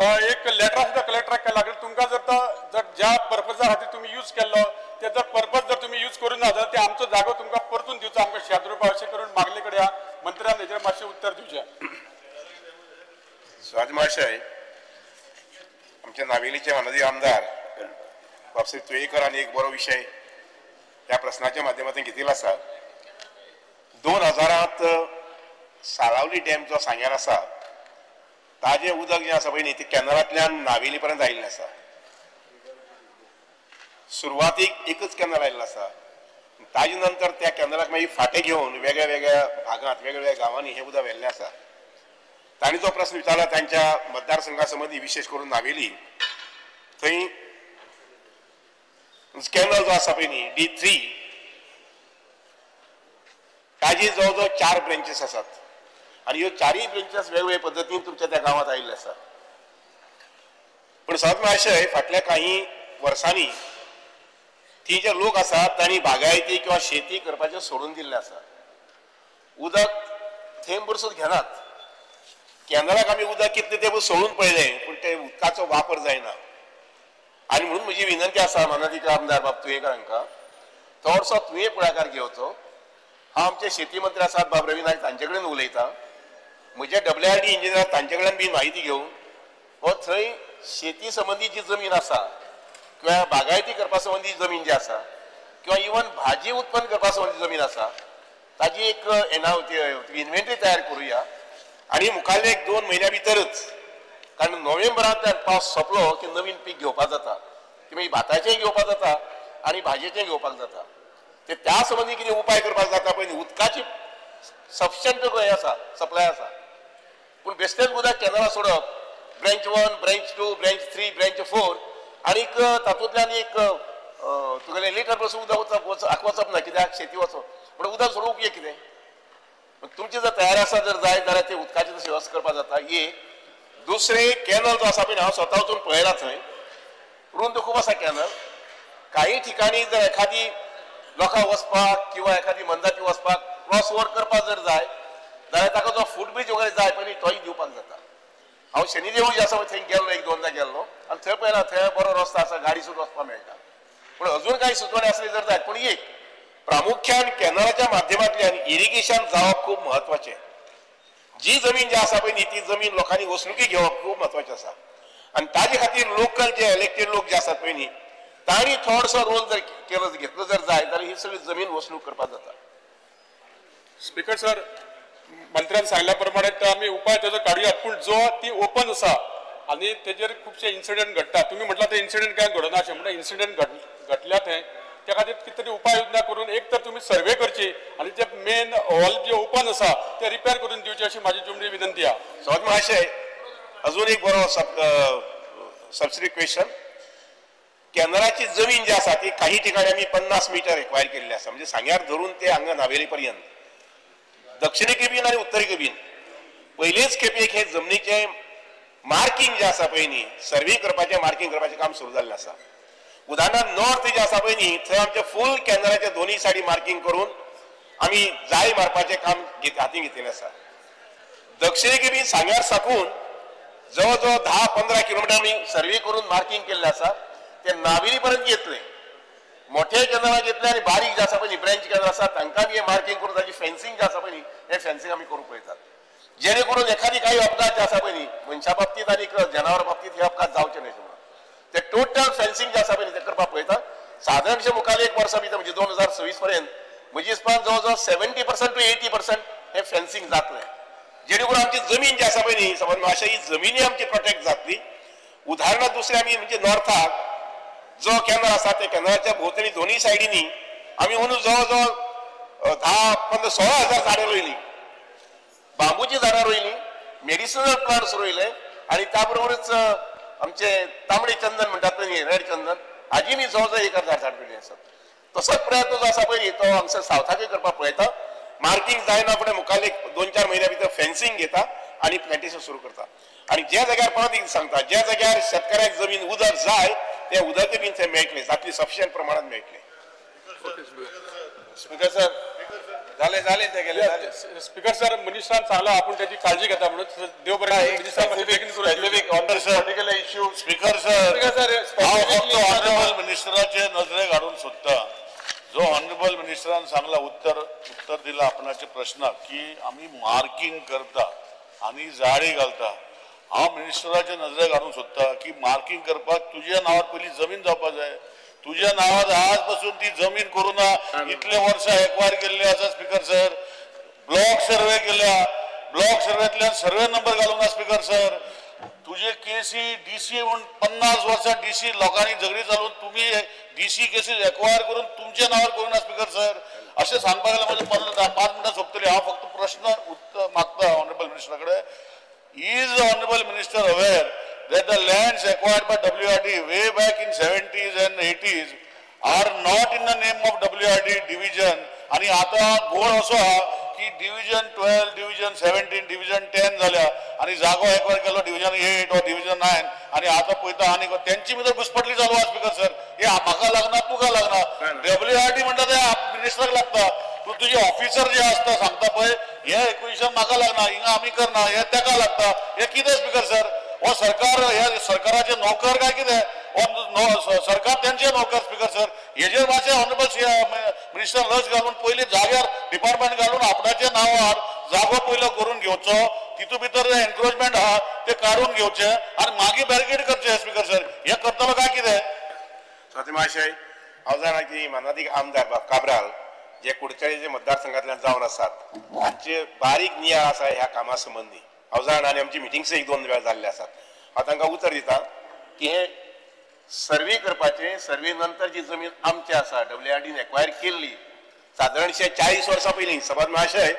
[SPEAKER 10] एक लेटर सुद्दां कलेक्टराक केला लागले, तुमकां जर तो जर ज्या पर्पजा खातीर तुमी यूज केल्लो ते जर पर्पज जर तुमी यूज करूं ना जाल्यार ते आमचो जागो तुमकां परतून दिवचो आमकां शेत रोवपा, अशें करून मागले कडेन मंत्र्यान हेजेर मातशें उत्तर दिवचें.
[SPEAKER 3] स्वाती महाशय, आमच्या नावेलीचे माननीय आमदार बाब श्री तुयेकर आनी एक बरो विशय ह्या प्रश्नाच्या माध्यमांतून घेतिल्लो आसा. 2000 साळावली डॅम जो सांग्यार आसा ताजें उदक जें आसा पळय न्ही तें कॅनलांतल्यान नावेली पर्यंत आयिल्लें आसा. सुरवातीक एकच कॅनल आयिल्लो आसा, ताजे नंतर त्या कॅनलाक मागीर फांटे घेवन वेगळ्या वेगळ्या भागांत वेगळ्या वेगळ्या गांवांनी हें उदक व्हेल्लें आसा. तांणी जो प्रस्न विचारला तांच्या मतदारसंघा संबंदी, विशेष करून नावेली थंय कॅनल जो आसा पळय न्ही D3 ताजे जवळ जवळ 4 ब्रँचीस आसात आनी ह्यो 4 ब्रँचीस वेगवेगळे पद्दतीन तुमच्या त्या गांवांत आयिल्ले आसा. पूण सत महाशय, फाटल्या काही वर्सांनी ती जे लोक आसात तांणी बागायती किंवा शेती करपाचें सोडून दिल्लें आसा. उदक थेंब सुद्दां घेनात. कॅनलाक आमी उदक कितलें तें सोडून पळयलें पूण ते उदकाचो वापर जायना. आनी म्हणून म्हजी विनंती आसा मानादीक आमदार बाब तुयेकर हांकां, थोडोसो तुवें फुडाकार घेवचो. हांव आमचे शेती मंत्री आसात बाब रवी नायक तांचे कडेन उलयतां, म्हजे WRD engineer तांचे कडेन बी म्हायती घेवन हो थंय शेती संबंदी जी जमीन आसा किंवा बागायती करपा संबंदी जमीन जी आसा किंवा इवन भाजी उत्पन्न करपा संबंदी जमीन आसा ताजी एक इन्व्हेंटरी तयार करुया आनी मुखारले एक 2 म्हयन्या भितरच, कारण नोव्हेंबरांत पावस सोंपलो की नवीन पीक घेवपाक जाता, ती मागीर भाताचेंय घेवपाक जाता आनी भाजयेचेंय घेवपाक जाता. ते त्या संबंदी कितें उपाय करपाक जाता पळय, उदकाची सफिशंट हें आसा, सप्लाय आसा, पूण बेश्टेच उदक कॅनला सोडप, ब्रँच 1, ब्रँच 2, ब्रँच 3, ब्रँच 4 आनीक तातूंतल्यान एक तुगेलें लिटर पसून उदक वचप ना, कित्याक शेती वचप, पूण उदक सोडूंक उपयोग कितें? तुमची जर तयारी आसा जर जाय जाल्यार ते उदकाची तशी वेवस्था करपाक जाता. एक दुसरें कॅनल जो आसा पळय हांव स्वता वचून पळयला, थंय रुंद खूब आसा कॅनल. काही ठिकाणी जर एखादी लोकांक वचपाक किंवा एखादी मनजाती वचपाक क्रॉस ओवर करपाक जर जाय जाल्यार ताका जो फूट ब्रिज वगैरे जाय पळय तोय दिवपाक जाता. हांव शनिदेव जे आसा थंय गेल्लो, 1-2दा गेल्लो आनी थंय पळयला थंय बरो रस्तो आसा, गाडी सुद्दां वचपाक मेळटा. पूण अजून कांय सुचोवणी आसली जर जाय, पूण एक प्रामुख्यान कॅनलाच्या माध्यमांतल्यान इरिगेशन जावप खूब म्हत्वाचें. जी जमीन जी आसा पळय न्ही ती जमीन लोकांनी वसणुकी घेवप खूब म्हत्वाचें आसा आनी ताजे खातीर लोकल जे इलेक्टेड लोक जे आसात पळय न्ही तांणी थोडोसो रोल जर केलो घेतलो जर जाय जाल्यार ही सगळी जमीन वसणूक करपाक जाता.
[SPEAKER 10] स्पीकर सर, मंत्र्यान सांगल्या प्रमाणे तो आमी उपाय तेजो काडुया, पूण जो ती ओपन आसा आनी तेजेर खुबशे इन्सिडंट घडटा. तुमी म्हटलां ते इन्सिडंट काय घडना अशें म्हणटा, इन्सिडंट घडल्या थंय त्या खातीर कितें तरी उपाय योजना करून एक तर तुमी सर्वे करची आनी जे मेन हॉल जे ओपन आसा ते रिपेर करून दिवचे अशी म्हाजी तुमची विनंती आसा.
[SPEAKER 3] सवत महाशय, अजून एक बरो सबसिडी क्वेश्चन. कॅनलाची जमीन जी आसा ती काही ठिकाणी आमी 50 मिटर एक्वायर केल्ली आसा, म्हणजे सांग्यार धरून ते हांगा नावेली पर्यंत दक्षिणेक बीन आनी उत्तरेक बीन पयलेच खेपेक हे जमनीचें मार्किंग जें आसा पळय न्ही सर्वे करपाचें मार्किंग करपाचें काम सुरू जाल्लें आसा. उदाहरणार्थ नॉर्थ जे आसा पळय न्ही थंय आमचे फूल कॅनलाचे दोनूय सायडी मार्किंग करून आमी जाळी मारपाचें काम हातीन घेतिल्लें आसा. दक्षिणेक बी सांग्यार साकून जवळ जवळ 10-15 किलोमिटर आमी सर्वे करून मार्किंग केल्लें आसा. ते नावेली पर्यंत घेतले, मोठे कॅनला घेतले आनी बारीक जे आसा पळय ब्रँच कॅनल आसा तांकां बी मार्किंग करून ताची फेन्सिंग जे आसा पळय न्ही हें फेन्सिंग आमी करूंक पळयतात, जेणे करून एखादी काही अपघात जे आसा पळय न्ही मनशा बाबतींत आनी जनावरां बाबतींत हे अपघात जावचे न्हय. ते टोटल फेन्सिंग जे आसा पळय तें करपाक पळयता. सादारणशें मुखार एक वर्सा भितर म्हणजे 2026 पर्यंत म्हजी हिसपान जवळ जवळ 70% टू 80% हे फेन्सिंग जातलें, जेणे करून आमची जमीन जी आसा पळय न्ही समज अशा ही जमिनी आमची प्रोटेक्ट जातली. उदाहरणार्थ दुसरें आमी म्हणजे नॉर्थाक जो कॅनल आसा त्या कॅनलाच्या भोंवतणी दोनूय सायडींनी आमी अंदू जवळ जवळ 10, 15, 16 हजार झाडां रोयलीं, बांबूची झाडां रोयलीं, मेडिसिनल प्लांट्स रोयले आनी त्या बरोबरच आमचे तांबडे चंदन म्हणटात न्ही, रेड चंदन, हाजी मी जवळ जवळ 1000 झाड रोयलीं आसात. तसोच प्रयत्न जो आसा पळय तो हांगसर सावथाकूय करपाक पळयता. मार्किंग जायना फुडें मुखार एक 2-4 म्हयन्या भितर फेन्सिंग घेता आनी प्लांटेशन सुरू करता. आनी ज्या जाग्यार परत एक सांगता, ज्या जाग्यार शेतकऱ्याक जमीन उदक जाय ते उदकय बीन थंय मेळटलें, जातली सफिशियंट प्रमाणात मेळटलें.
[SPEAKER 5] स्पीकर सर झाले झाले ते गेले.
[SPEAKER 10] स्पीकर सर मिनिस्टरान सांगला आपण त्याची काळजी घेता म्हणून, देव बरें.
[SPEAKER 4] इश्यू स्पीकर सर हांव फक्त ऑनरेबल मिनिस्टराचे नजरेक हाडून सोदता. जो ऑनरेबल मिनिस्टरान सांगला उत्तर उत्तर दिला आपणाचे प्रश्नाक की आमी मार्किंग करता आनी जाळी घालता. हांव मिनिस्टराचे नजरेक हाडून सोदता की मार्किंग करपाक तुज्या नांवार पयलीं जमीन जावपा जाय. तुज्या नांवार आज पासून ती जमीन करूं ना, इतले वर्सां एक्वायर केल्ले आसा स्पीकर सर. ब्लॉक सर्वे केल्या, ब्लॉक सर्वेंतल्यान सर्वे नंबर घालूंक ना स्पीकर सर. तुजे केसी डीसी म्हूण 50 वर्सां डीसी लोकांनी झगडी चालून तुमी डीसी केसीस एक्वायर करून तुमच्या नांवार करूं ना स्पीकर सर. अशें सांगपाक गेल्यार म्हजें 5 मिनटां सोंपतली. हांव फक्त प्रश्न उत्तर मागता ऑनरेबल मिनिस्टरा कडेन. Is the honourable minister aware that the lands acquired by WRD way back in 70s and 80s are not in the name of WRD division? आणि आता गोळ असो हा की डिव्हिजन 12, डिव्हिजन 17, डिव्हिजन 10 जाल्या आणि जागो एक्वायर केलो डिव्हिजन 8 वा डिव्हिजन 9 आणि आता पळयता आनी तेंची भितर घुसपटली चालू आसा स्पीकर सर. हे म्हाका लागना तुका लागना, WRD म्हणटा ते मिनिस्टराक लागता. तूं तुजे ऑफिसर जे आसता सांगता पळय हे एक्विजिशन म्हाका लागना, हिंगा आमी करना, हे तेका लागता, हे कितें स्पीकर सर? हो सरकार हे सरकाराचे नोकर काय कितें? हो सरकार तेंचे नोकर स्पीकर सर. हेजेर मातशें ऑनरेबल मिनिस्टर लक्ष घालून पयलीं जाग्यार डिपार्टमेंट घालून आपणाच्या नांवार जागो पयलो करून घेवचो, तितू भितर एनक्रोचमेंट आहा ते काडून घेवचे आनी मागीर बॅरिकेड करचे स्पीकर सर. हे करतलो काय कितें?
[SPEAKER 3] स्वाती महाशय, हांव जाणा की मानादीक आमदार बाब काब्राल जे कुडचडेचे मतदारसंघांतल्यान जावन आसात तांचे बारीक नियाळ आसा ह्या कामा संबंदी. हांव जाणा आनी आमची मिटिंग्स 1-2 वेळा जाल्ले आसात. हांव तांकां उतर दिता की हे सर्वे करपाचें, सर्वे नंतर जी जमीन आमची आसा WRDन एक्वायर केल्ली सादारणशे 40 वर्सां पयलीं, सभाद महाशय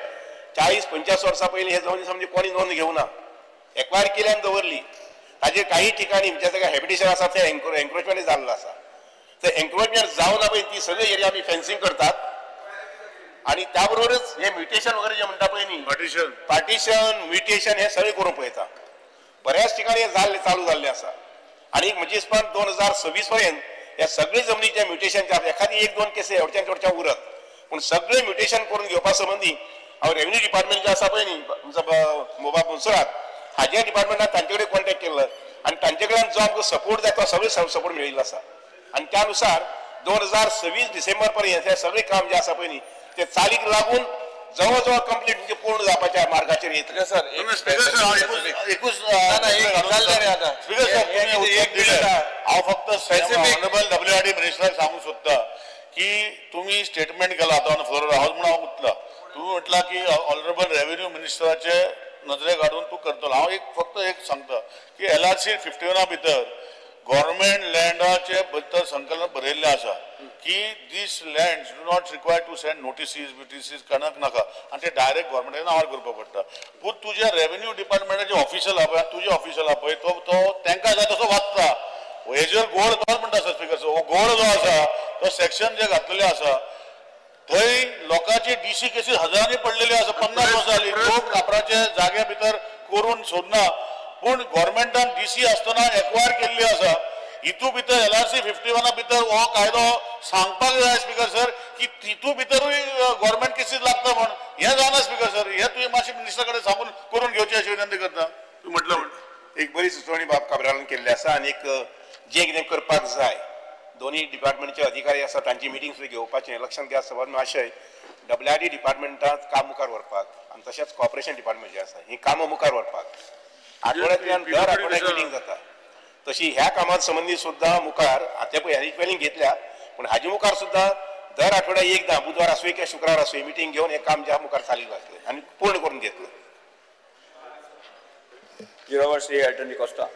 [SPEAKER 3] 40-45 वर्सां पयलीं हे जमनी समजी कोणी नोंद घेवना, एक्वायर केली आनी दवरली. ताजेर काही ठिकाणी ज्या जाग्यार हॅबिटेशन आसा ते एन्क्रोचमेंट जाल्लो आसा. तर एन्क्रोचमेंट जावना पळय ती सगळी एरिया आमी फेन्सिंग करतात आणि त्याबरोबरच हे म्युटेशन वगैरे जे म्हणटा पळय न्ही, पार्टिशन म्युटेशन हे सगळें करूंक पळयता. बऱ्याच ठिकाणी हे जाल्ले चालू जाल्ले आसा. आनी म्हजे हिसपान 2026 पर्यंत ह्या सगळे जमनीच्या म्युटेशनच्या एखादी 1-2 केसी एवढ्यान चडच्या उरत, पूण सगळे म्युटेशन करून घेवपा संबंदी हांव रेव्हेन्यू डिपार्टमेंट जे आसा पळय न्ही आमचो मोबा मोन्सरात हाज्या डिपार्टमेंटान तांचे कडेन कॉन्टेक्ट केल्लो आनी तांचे कडल्यान जो आमकां सपोर्ट जाय तो सगळे सपोर्ट मेळिल्लो आसा. आनी त्या नुसार 2026 डिसेंबर पर्यंत हे सगळे काम जे आसा पळय न्ही ते चालीक लागून जवळ जवळ कंप्लीट म्हणजे पूर्ण जावपाच्या मार्गाचेर येतले.
[SPEAKER 5] सर
[SPEAKER 8] हांव फक्त ऑनरेबल WRD मिनिस्टराक सांगूंक सोदता की तुमी स्टेटमेंट केला आतां ऑन फ्लोर हांव म्हणून हांव उठला, तुमी म्हटला की ऑनरेबल रेव्हेन्यू मिनिस्टराचे नजरेक हाडून तूं करतलो. हांव एक फक्त एक सांगता की LRC 51 भितर गव्हर्मेंट लँडाचे भितर संकलन बरयल्लें आसा की these lands do not require to send notices बिटिसीस कणक नाका आनी ते डायरेक्ट गव्हर्मेंटाच्या नांवार करपाक पडटा. पूण तुज्या रेव्हेन्यू डिपार्टमेंटाचे ऑफिशल आहा पळय आनी तुजे ऑफिशल आहा पळय तो तांकां जाय तसो वाचता. हेजेर गोळ तोच म्हणटा आसा स्पीकर सर. हो गोळ जो आसा तो सेक्शन जे घातलेले आसा थंय लोकांची डीसी केसीस हजारांनी पडलेली आसा. 50 वर्सां जाली लोक कापराचे जाग्या भितर करून सोदना, पूण गव्हर्मेंटान डीसी आसतना एक्वायर केल्ली आसा. हितू भितर LRC 51 भितर हो कायदो सांगपाक जाय स्पीकर सर की तितू भितरूय गव्हर्मेंट केसीस लागता म्हण हें जायना स्पीकर सर. हें तुवें मातशें मिनिस्टरा कडेन सांगून करून घेवचें अशी विनंती करता.
[SPEAKER 3] तूं म्हटलं एक बरी सुचोवणी बाब काब्रालान केल्ली आसा आनी एक जें कितें करपाक जाय दोन्ही डिपार्टमेंटचे अधिकारी आसा तांची मिटींग सुद्दां घेवपाचें लक्षांत घेयात. सभाद महाशय, WRD डिपार्टमेंटांत काम मुखार व्हरपाक आनी तशेंच कॉर्पोरेशन डिपार्टमेंट जें आसा ही कामां मुखार व्हरपाक आठवड्यांतल्यान दर आठवड्याक मिटींग जाता.
[SPEAKER 1] तशी ह्या कामां संबंदी सुद्दां मुखार आतां पळय ह्याची घेतल्या, पूण हाजे मुखार सुद्दां दर आठवड्याक एकदां बुधवार आसूं किंवा शुक्रार आसूं मिटींग घेवन हें काम ज्या मुखार चालीक लागतलें आनी पूर्ण करून घेतलें.
[SPEAKER 11] Shri Elton D'Costa.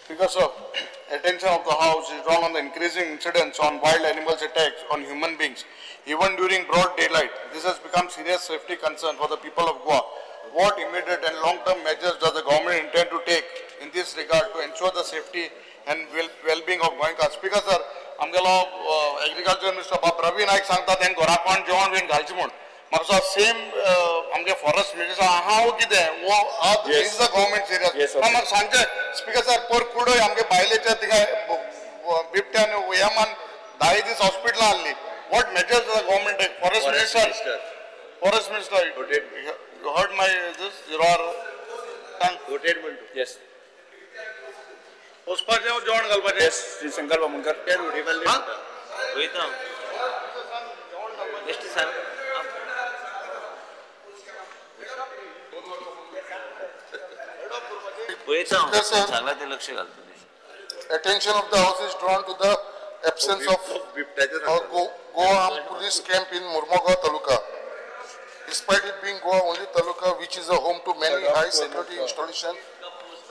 [SPEAKER 12] Speaker sir, attention of the House is drawn on the increasing incidents on wild animals attacks on human beings, even during broad daylight. This has become serious safety concern for the people of Goa. What immediate and long-term measures does the government intend to take in this regard to ensure the safety and well-being of Goenkars? Speaker sir, आमगेलो agriculture minister बाब रवी नायक सांगता तें घराकोण जेवण बीन घालचें म्हूण. म्हाका same आमगे फॉरेस्ट मिनिस्टर आहा कितें वो is the government serious. म्हाका सांगचें स्पीकर सर, पर कुडय आमगे बायलेच्या थिंगा बिबट्यान हेमान 10 दीस हॉस्पिटलान आहली. What measures the government take? Forest minister, forest minister, you heard my this your
[SPEAKER 11] yes.
[SPEAKER 12] वचपाचें जेवण घालपाचें.
[SPEAKER 11] येस श्री शंकर बामणकर.
[SPEAKER 6] वयता बेश्टे सांग. सांगला ते लक्ष घालतो.
[SPEAKER 13] Attention of the House is drawn to the absence of Goa Armed Police Camp in Mormugao Taluka. Despite it being Goa only taluka which is a home to many high security installations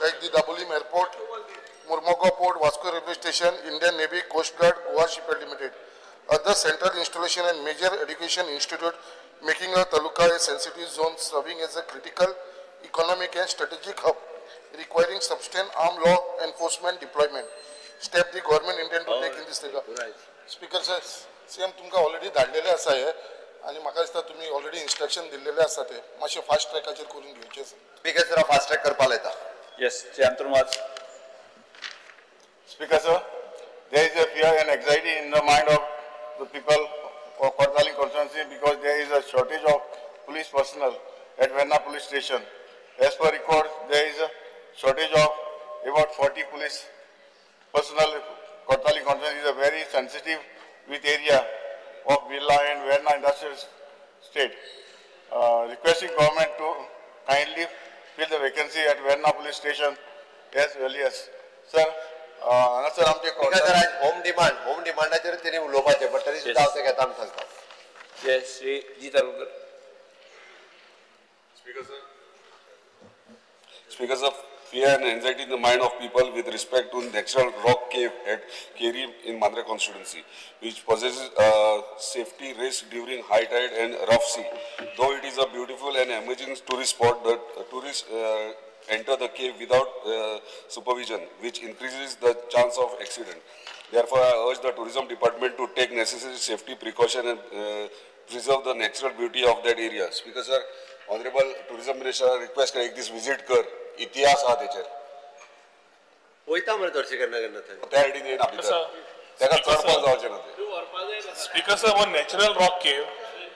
[SPEAKER 13] like the Dabolim Airport, Mormugao Port, Vasco Railway Station, Indian Navy, Coast Guard, Goa Shipyard Limited, other central installation and major education institute, making a taluka a sensitive zone serving as a critical economic and strategic hub, requiring substantial armed law enforcement deployment. Step the government intend to take in this regard. Speaker sir, CM तुमका already धाडलेले आसा हे आनी म्हाका दिसता तुमी already instruction दिल्लेले आसा ते मातशें फास्ट ट्रॅकाचेर करून घेवचें आसा.
[SPEAKER 2] स्पीकर सर, फास्ट ट्रॅक करपाक लायता.
[SPEAKER 11] Yes Shri Antrun Vaz.
[SPEAKER 14] Speaker sir, there is a fear and anxiety in the mind of the people of Cortalim constituency because there is a shortage of police personnel at Verna police station. As per records, there is a shortage of about 40 police personnel. Cortalim constituency is a very sensitive with area of Villa and Verna industrial state. Requesting government to kindly fill the vacancy at Verna police station as early as. Sir, हांगासर आमचे
[SPEAKER 2] home demand, home डिमांडाचेर तेणी उलोवपाचें, but तरी सुद्दां हांव तें घेता म्हूण सांगता.
[SPEAKER 11] Yes Shri G Tarulkar.
[SPEAKER 3] Speaker sir, Speaker sir, fear and anxiety in the mind of people with respect to natural rock cave at Keri in Mandra constituency, which possesses safety risk during high tide and rough sea. Though it is a beautiful and amazing tourist spot, the tourists enter the cave without supervision, which increases the chance of accident. Therefore, I urge the tourism department to take necessary safety precaution and preserve the natural beauty of that area. Speaker sir, Honorable Tourism Minister request कर एक दीस visit कर, इतिहास आहा तेचेर.
[SPEAKER 2] वयता मरे चडशे केन्ना केन्ना थंय.
[SPEAKER 3] त्या सायडीन येना भितर, तेका चडपाक जावचें ना तें.
[SPEAKER 15] स्पीकर सर, हो natural rock cave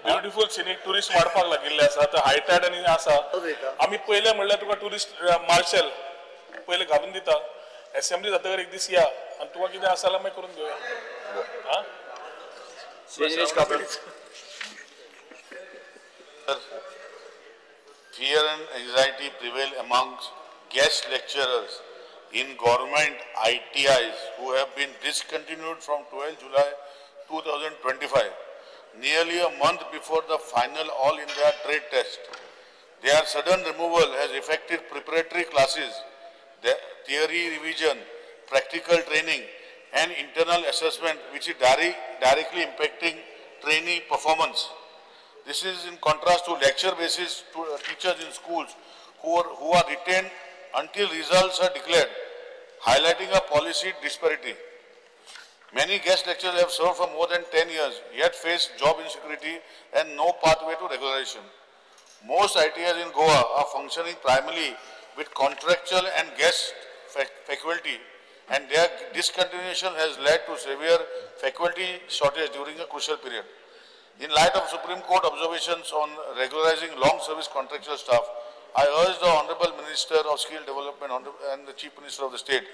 [SPEAKER 15] beautiful scenic tourist वाडपाक लागिल्ले आसा. तर हाय टायड आनी आसा. आमी पयले म्हणल्यार तुका टुरिस्ट मार्शल पयले घालून दिता. एसेंब्ली जातकर एक दीस या आनी तुका कितें आसा जाल्यार मागीर करून घेवया.
[SPEAKER 8] Fear and anxiety prevail amongst guest lecturers in government ITIs who have been discontinued from 12 July 2025, nearly a month before the final All India Trade Test. Their sudden removal has affected preparatory classes, the theory revision, practical training, and internal assessment, which is directly impacting trainee performance. This is in contrast to lecture basis to teachers in schools who are retained until results are declared, highlighting a policy disparity. Many guest lecturers have served for more than 10 years, yet face job insecurity and no pathway to regularization. Most ITIs in Goa are functioning primarily with contractual and guest faculty, and their discontinuation has led to severe faculty shortage during a crucial period. In light of Supreme Court observations on regularizing long service contractual staff, I urge the Honorable Minister of Skill Development and the Chief Minister of the State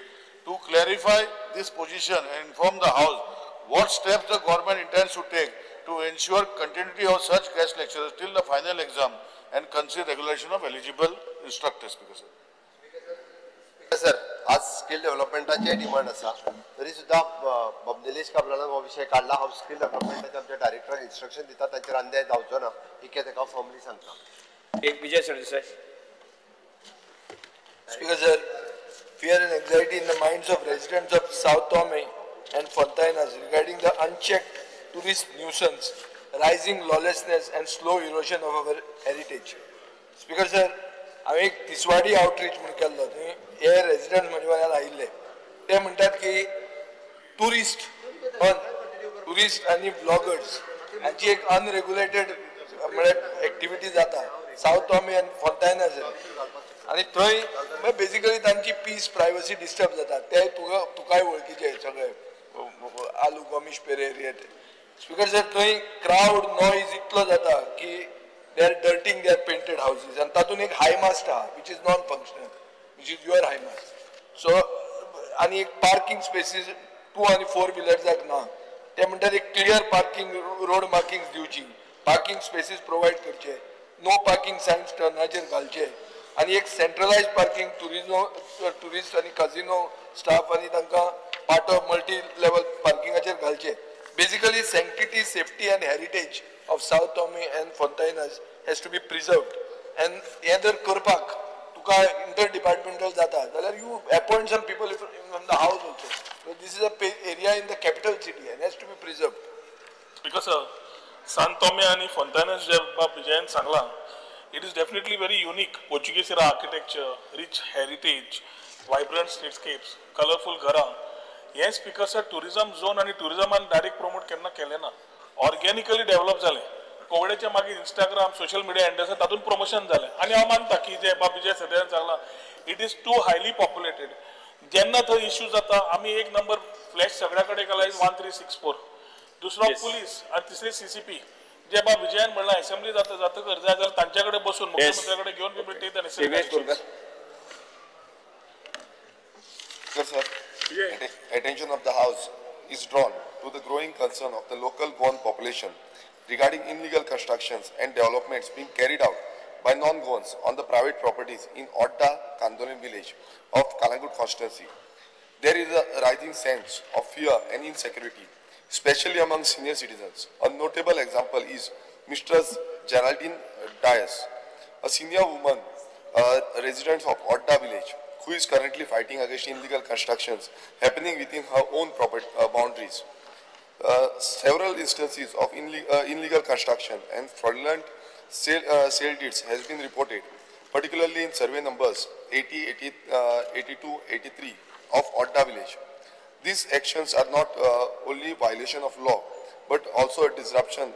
[SPEAKER 8] to clarify this position and inform the House what steps the government intends to take to ensure continuity of such guest lecturers till the final exam and consider regulation of eligible instructors. Speaker sir.
[SPEAKER 2] Sir, आज skill डेव्हलपमेंटाचे demand आसा तरी सुद्दां बाब निलेश काब्रालान हो विशय काडला. हांव skill डेव्हलपमेंटाचे आमच्या डायरेक्टराक इन्स्ट्रक्शन दिता, तांचेर अन्याय जावचो ना इतकें ताका हांव फर्मली सांगता.
[SPEAKER 11] एक Vijay Sardesai.
[SPEAKER 5] Speaker sir, fear and anxiety in the minds of residents of Sao Tome and Fontainhas regarding the unchecked tourist nuisance, rising lawlessness and slow erosion of our heritage. Speaker sir, हांवें एक Tiswadi outreach म्हूण केल्लो, थंय हे resident म्हजे वांगडा आयिल्ले, ते म्हणटात की टुरिस्ट आनी व्लॉगर्स हांची एक अनरेग्युलेटेड म्हळ्यार एक्टिविटी जाता सावथ टॉमी आनी फोंतायनास, आनी थंय बेजिकली तांची पीस प्रायवसी डिस्टर्ब जाता. ते तुकाय वळखीचे सगळे आलू गोमिश पेरेर हे. स्पीकर सर, थंय क्रावड नॉयज इतलो जाता की they are dirtying their painted houses, आनी तातूंत एक हाय मास्ट आहा which is non functional, which is your high mast. So आनी एक पार्किंग स्पेसीस 2 आनी 4 व्हिलर्साक ना. ते म्हणटात एक क्लियर पार्किंग रोड मार्किंग दिवची, पार्किंग स्पेसीस प्रोवायड करचे, नो पार्किंग सायन्स टर्नाचेर घालचे, आनी एक सेंट्रलायज पार्किंग टुरिस्ट आनी काजिनो स्टाफ आनी तांकां पाटो मल्टी लेवल पार्किंगाचेर घालचे. Basically sanctity, safety and heritage of Sao Tome and Fontainhas has to be preserved. And हें जर करपाक तुका इंटर डिपार्टमेंटल जाता जाल्यार you appoint some people from the house also. This is a area in the capital city and has to be preserved.
[SPEAKER 15] Because Sao Tome आनी फोंतायनस जे बाब विजयान सांगलां, it is definitely very unique. Portuguese era architecture, rich heritage, vibrant streetscapes, colourful घरां. हें speaker sir tourism zone आनी टुरिजमान direct promote केन्ना केलें ना, organically develop जालें. कोविडाच्या मागीर इंस्टाग्राम, सोशल मिडिया हँडल्स तातूंत प्रमोशन जालें. आनी हांव मानता की जे बाब विजय सरदेसायान सांगलां, it is too highly populated. जेन्ना थंय इश्यू जाता आमी एक नंबर फ्लॅश सगळ्या कडेन केला 1364, दुसरो पुलीस आनी तिसरी CCP. जे बाब विजयान म्हणलां असेंब्ली जाता जातकर जाय जाल्यार तांचे कडेन बसून मुख्यमंत्र्या कडेन घेवन we will take the necessary action.
[SPEAKER 3] Sir, attention of the House is drawn to the growing concern of the local Goan population regarding illegal constructions and developments being carried out by non-Goans on the private properties in Odda, Candolim village of Calangute constituency. There is a rising sense of fear and insecurity, especially among senior citizens. A notable example is Mrs. Geraldine Dias, a senior woman, resident of Odda village, who is currently fighting against illegal constructions happening within her own property boundaries. Several instances of illegal construction and fraudulent sale deeds has been reported, particularly in survey numbers 80, 80, 82, 83 of Odda village. These actions are not only violation of law, but also a disruption,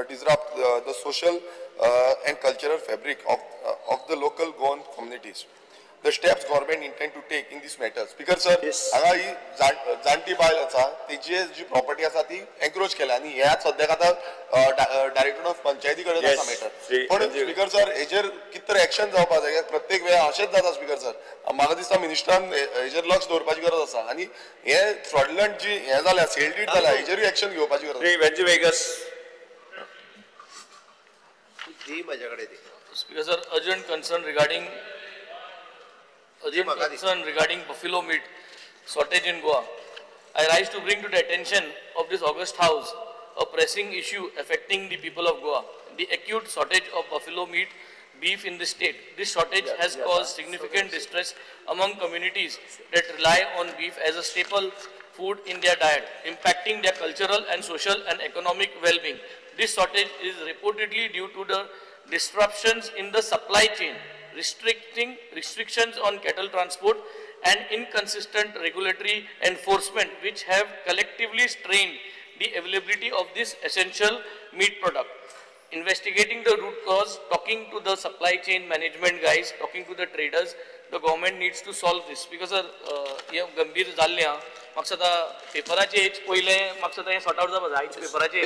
[SPEAKER 3] disrupt the social and cultural fabric of the local Goan communities. The steps government intend to take in this matter. Speaker sir, हांगा ही जाणटी बायल आसा तेजी जी property आसा ती एन्क्रोच केल्या आनी ह्या सद्याक आतां डायरेक्टर ऑफ पंचायती कडेन आसा मॅटर. पण स्पीकर सर हेजेर कितें तरी एक्शन जावपाक जाय. प्रत्येक वेळा अशेंच जाता स्पीकर सर. म्हाका दिसता मिनिस्टरान हेजेर लक्ष दवरपाची गरज आसा आनी हे फ्रॉडलंट जी हें जाल्या सेल डीड जाल्या हेजेरूय एक्शन घेवपाची गरज
[SPEAKER 11] आसा.
[SPEAKER 6] Speaker sir, urgent concern regarding buffalo meat shortage in Goa. I rise to bring to the attention of this august house a pressing issue affecting the people of Goa, the acute shortage of buffalo meat, beef in the state. This shortage has caused significant distress among communities that rely on beef as a staple food in their diet, impacting their cultural and social and economic well-being. This shortage is reportedly due to the disruptions in the supply chain, restrictions on cattle transport and inconsistent regulatory enforcement, which have collectively strained the availability of this essential meat product. Investigating the root cause, talking to the supply chain management guys, talking to the traders, the government needs to solve this. Because हे गंभीर जाल्लें आहा, म्हाका आतां पेपराचे हेच पयलें म्हाका आतां हें सॉर्ट आवट जावपा जाय. पेपराचे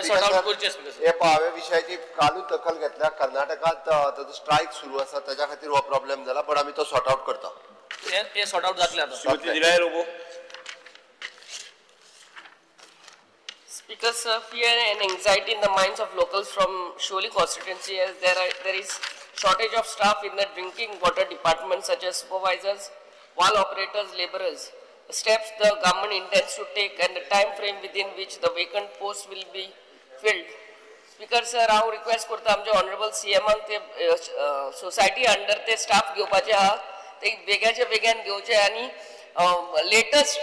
[SPEAKER 6] सॉर्ट आवट करचें.
[SPEAKER 2] हे हांवें विशयाची कालूच दखल घेतल्या. कर्नाटकांत ताजो स्ट्रायक सुरू आसा, ताज्या खातीर हो प्रॉब्लेम जाला, पण आमी तो सॉर्ट आवट करता.
[SPEAKER 6] हे सॉर्ट आवट जातलें आतां.
[SPEAKER 16] Speaker sir, fear and anxiety in the minds of locals from Sholi constituency as there is shortage of staff in the drinking water department such as supervisors, wall operators, laborers. Steps the government intends to take and the time frame within which the vacant posts will be filled. Speaker sir, हांव request करता आमचे honourable सीएमाक ते society under ते staff घेवपाचे आहा, ते बेग्याचे बेग्यान घेवचे आनी लेटस्ट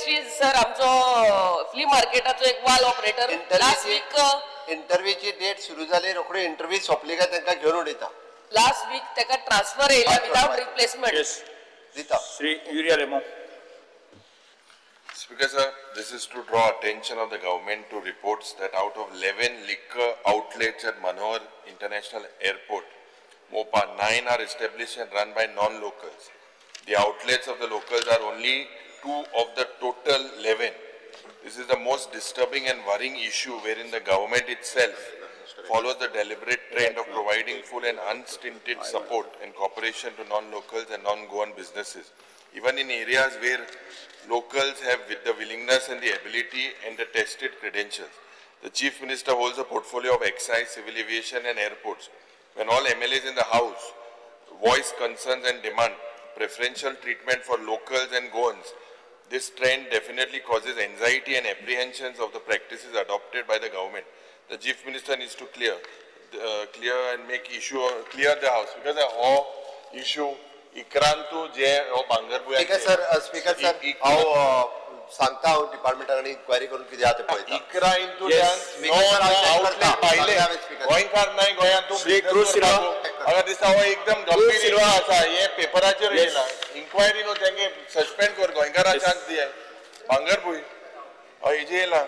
[SPEAKER 16] is sir आमचो फ्ली मार्केटाचो एक वाल ऑपरेटर लास्ट वीक
[SPEAKER 2] इंटरव्यूची डेट सुरू जाली, रोखडी इंटरव्यू सोंपली काय तांकां घेवन उडयता.
[SPEAKER 16] लास्ट वीक ताका ट्रान्सफर येयला विदाउट रिप्लेसमेंट.
[SPEAKER 2] दिता.
[SPEAKER 11] Shri Yuri Alemao.
[SPEAKER 4] Speaker sir, this is to draw attention of the government to reports that out of 11 liquor outlets at Manohar International Airport, Mopa, 9 are established and run by non-locals. The outlets of the locals are only 2 of the total 11. This is the most disturbing and worrying issue wherein the government itself follows the deliberate trend of providing full and unstinted support and cooperation to non-locals and non-Goan businesses, even in areas where locals have with the willingness and the ability and the tested credentials. The Chief Minister holds a portfolio of excise, civil aviation and airports. When all MLAs in the House voice concerns and demand preferential treatment for locals and Goans, this trend definitely causes anxiety and apprehensions of the practices adopted by the government. The Chief Minister needs to clear and make issue, clear the House, because the whole issue इक्रांतू जे हो बांगरभुंय.
[SPEAKER 2] Speaker sir, speaker sir, हांव सांगता हांव डिपार्टमेंटा कडेन enquiry करून कितें आहा तें पळयता.
[SPEAKER 4] 11 इंतूल्यान आउटलेट पाहिले गोंयकार नाही गोंयांत तूं म्हाका दिसता हो एकदम गंभीर इश्यू आसा. हे पेपराचेर येयला इन्क्वायरी न्हू, तेंगे सस्पेंड कर, गोंयकाराक चान्स दियाय. बांगरभुंय हय हेजेर येयला.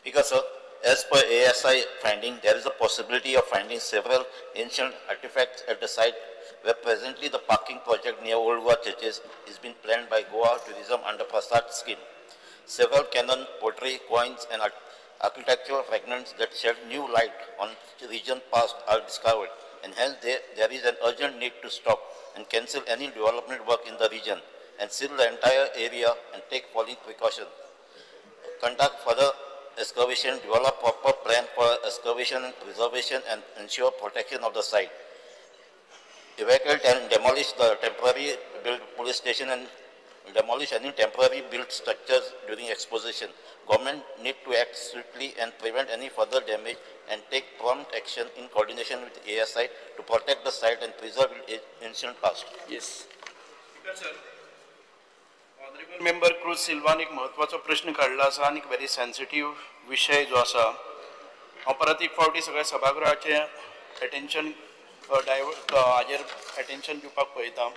[SPEAKER 17] Speaker sir, as per ASI finding, there is a possibility of finding several ancient artifacts at the site where presently the parking project near Old Goa churches is being planned by Goa Tourism under Prasad scheme. Several cannon, pottery, coins and architectural fragments that shed new light on the region past are discovered, and hence there is an urgent need to stop and cancel any development work in the region and seal the entire area and take following precautions. Conduct further excavation, develop proper plan for excavation and preservation and ensure protection of the site. Evacuate and demolish the temporary built police station and demolish any temporary built structures during exposition. Government need to act swiftly and prevent any further damage and take prompt action in coordination with ASI to protect the site and preserve its ancient past.
[SPEAKER 11] Yes.
[SPEAKER 18] Speaker sir, Honorable Member Cruz Silvan एक महत्वाचो प्रश्न काडला आसा आनी very sensitive विशय जो आसा. हांव परत एक फावटी सगळ्या सभागृहाचें अटेन्शन डायवर्ट हाजेर अटेन्शन दिवपाक पळयता.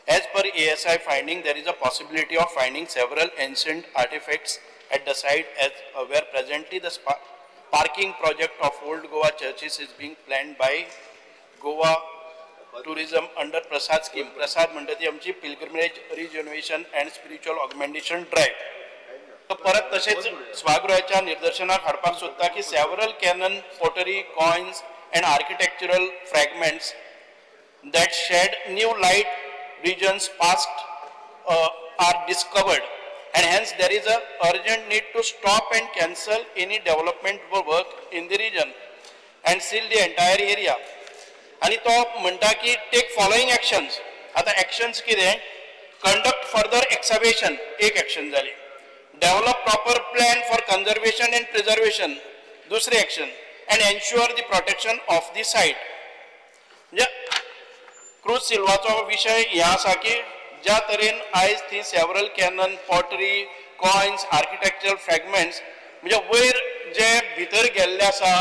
[SPEAKER 18] As per ASI finding, there is a possibility of finding several ancient artifacts at the site as where presently the parking project of Old Goa churches is being planned by Goa Tourism under Prasad scheme. Prasad म्हणटा ती आमची pilgrimage rejuvenation and spiritual augmentation drive. तो परत तशेंच सभागृहाच्या निदर्शनाक हाडपाक सोदता की several cannon, pottery, coins and architectural fragments that shed new light regions past are discovered, and hence there is a urgent need to stop and cancel any development work in the region and seal the entire area. आणि तो म्हणटा की take following actions. आता actions कितें? Conduct further excavation, एक action जाली. Develop proper plan for conservation and preservation, दुसरी action, and ensure the protection of the site. म्हणजे क्रूज सिल्वाचो विशय हे आसा की ज्या तरेन आयज थंय several cannon, pottery, coins, architectural fragments म्हणजे वयर जे भितर गेल्ले आसा,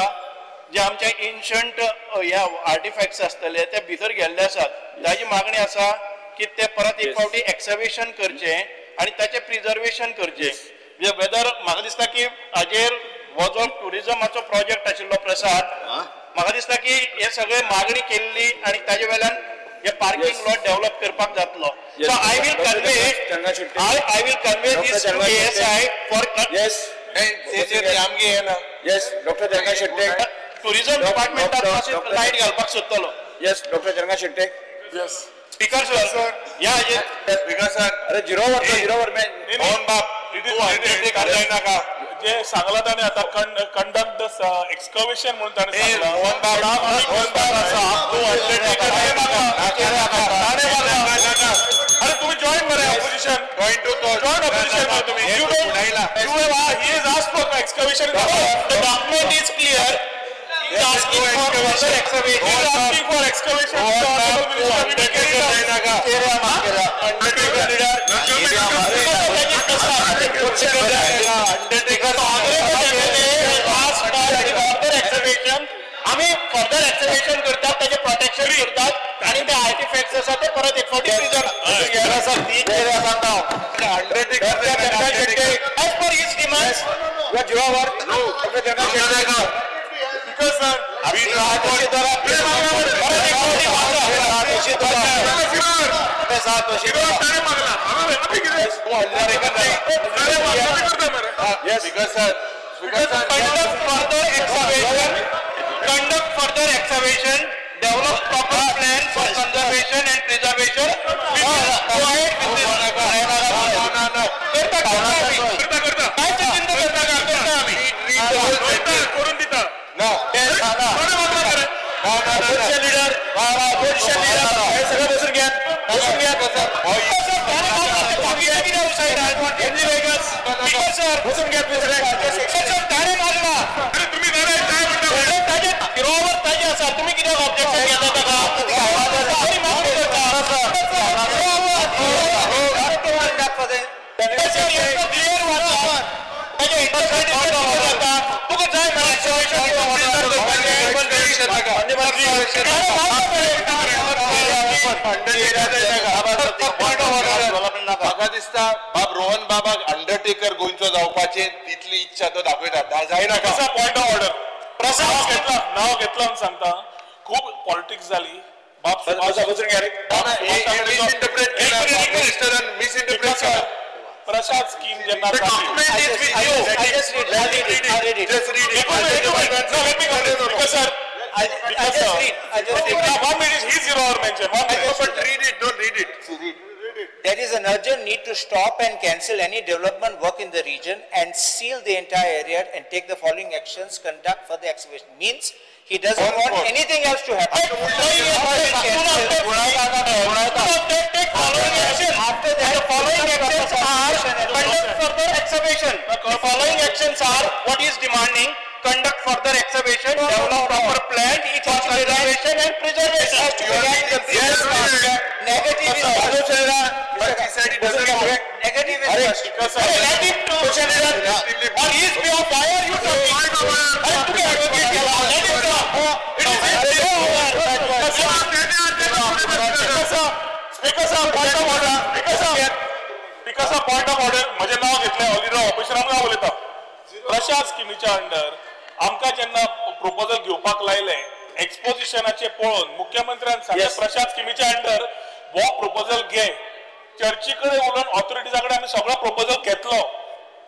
[SPEAKER 18] जे आमचे एन्शंट ह्या आर्टिफॅक्ट्स आसतले ते भितर गेल्ले आसात. ताजी मागणी आसा की ते परत एक फावटी एक्सकवेशन करचें आनी ताचें प्रिजर्वेशन करचें. म्हणजे वेदर म्हाका दिसता की हाजेर हो जो ट्युरिजमाचो प्रोजेक्ट आशिल्लो प्रसाद, म्हाका दिसता की हे सगळे मागणी केल्ली आनी ताजे वेल्यान हे पार्किंग लॉट डेव्हलप करपाक जातलो. So I will convey, I will convey this to ASI for
[SPEAKER 11] yes doctor Janga Shetty.
[SPEAKER 18] Tourism डिपार्टमेंटात light घालपाक सोदतलो.
[SPEAKER 11] Yes doctor Janga Shetty.
[SPEAKER 18] Yes speaker sir, या
[SPEAKER 4] स्पीकर सर.
[SPEAKER 11] अरे झिरोवर झिरोवर
[SPEAKER 4] मोहन बाब नाका
[SPEAKER 15] जे सांगला ताणें आतां कंडक्ट the excavation म्हणून ताणें सांगलां. तुम्ही. You don't, you have, he has asked for excavation.
[SPEAKER 19] The document is clear. He is asking for further excavation.
[SPEAKER 15] He is asking for excavation.
[SPEAKER 19] आम्ही फर्दर एक्सकवेशन करतात, त्याचे प्रोटेक्शन करतात आणि ते आर्टिफॅक्ट्स आसा ते परत एक फावटी preserve. As per his demands. Conduct further excavation, develop proper plan for conservation and preservation. We will go ahead with this. करता करता काय चिंता करता करता आम्ही
[SPEAKER 15] करून दिता.
[SPEAKER 11] लीडर सगळं बसून घ्या, बसून घ्या. बसून घ्या.
[SPEAKER 19] ताणें मागला ताजे हिरोवर ताजे आसा, तुमी कित्याक ऑब्जेक्शन घेता ताका? मागणी करता. तुका जाय
[SPEAKER 4] म्हाका दिसता बाब रोहन बाबाक अंडरटेकर गोंयचो जावपाचे तितली इच्छा तो दाखयता. जायना.
[SPEAKER 15] Point of order. प्रसाद घेतला, नाव घेतला म्हणून सांगता. खूप पॉलिटिक्स झाली. बाब मिसइंटरप्रेट प्रसाद स्कीम जेन्ना One minute, he's zero hour mention. 1 minute.
[SPEAKER 4] But read it, don't read it.
[SPEAKER 20] There is an urgent need to stop and cancel any development work in the region and seal the entire area and take the following actions, conduct further excavation. Means he doesn't want anything else to happen.
[SPEAKER 19] Take following action.
[SPEAKER 20] After that,
[SPEAKER 19] the following actions are conduct further excavation. The following actions are what he is demanding. Conduct further excavation, develop proper plan for conservation and preservation.
[SPEAKER 20] Yes, negative is negative is
[SPEAKER 19] let him to on his behalf. Why are you talking? Let him talk. It is his
[SPEAKER 15] Speaker sir, point of order. Speaker sir, point of order. म्हजें नाव घेतलें already officer हांव उलयता. प्रशाद स्किमीच्या under आमकां जेन्ना proposal घेवपाक लायलें एक्सपोजिशनाचे पळोवन मुख्यमंत्र्यान सांगलें प्रशाद स्किमीच्या अंडर हो प्रोपोजल घे. चर्ची कडेन उलोवन ऑथॉरिटीजा कडेन आमी सगळो प्रोपोजल घेतलो.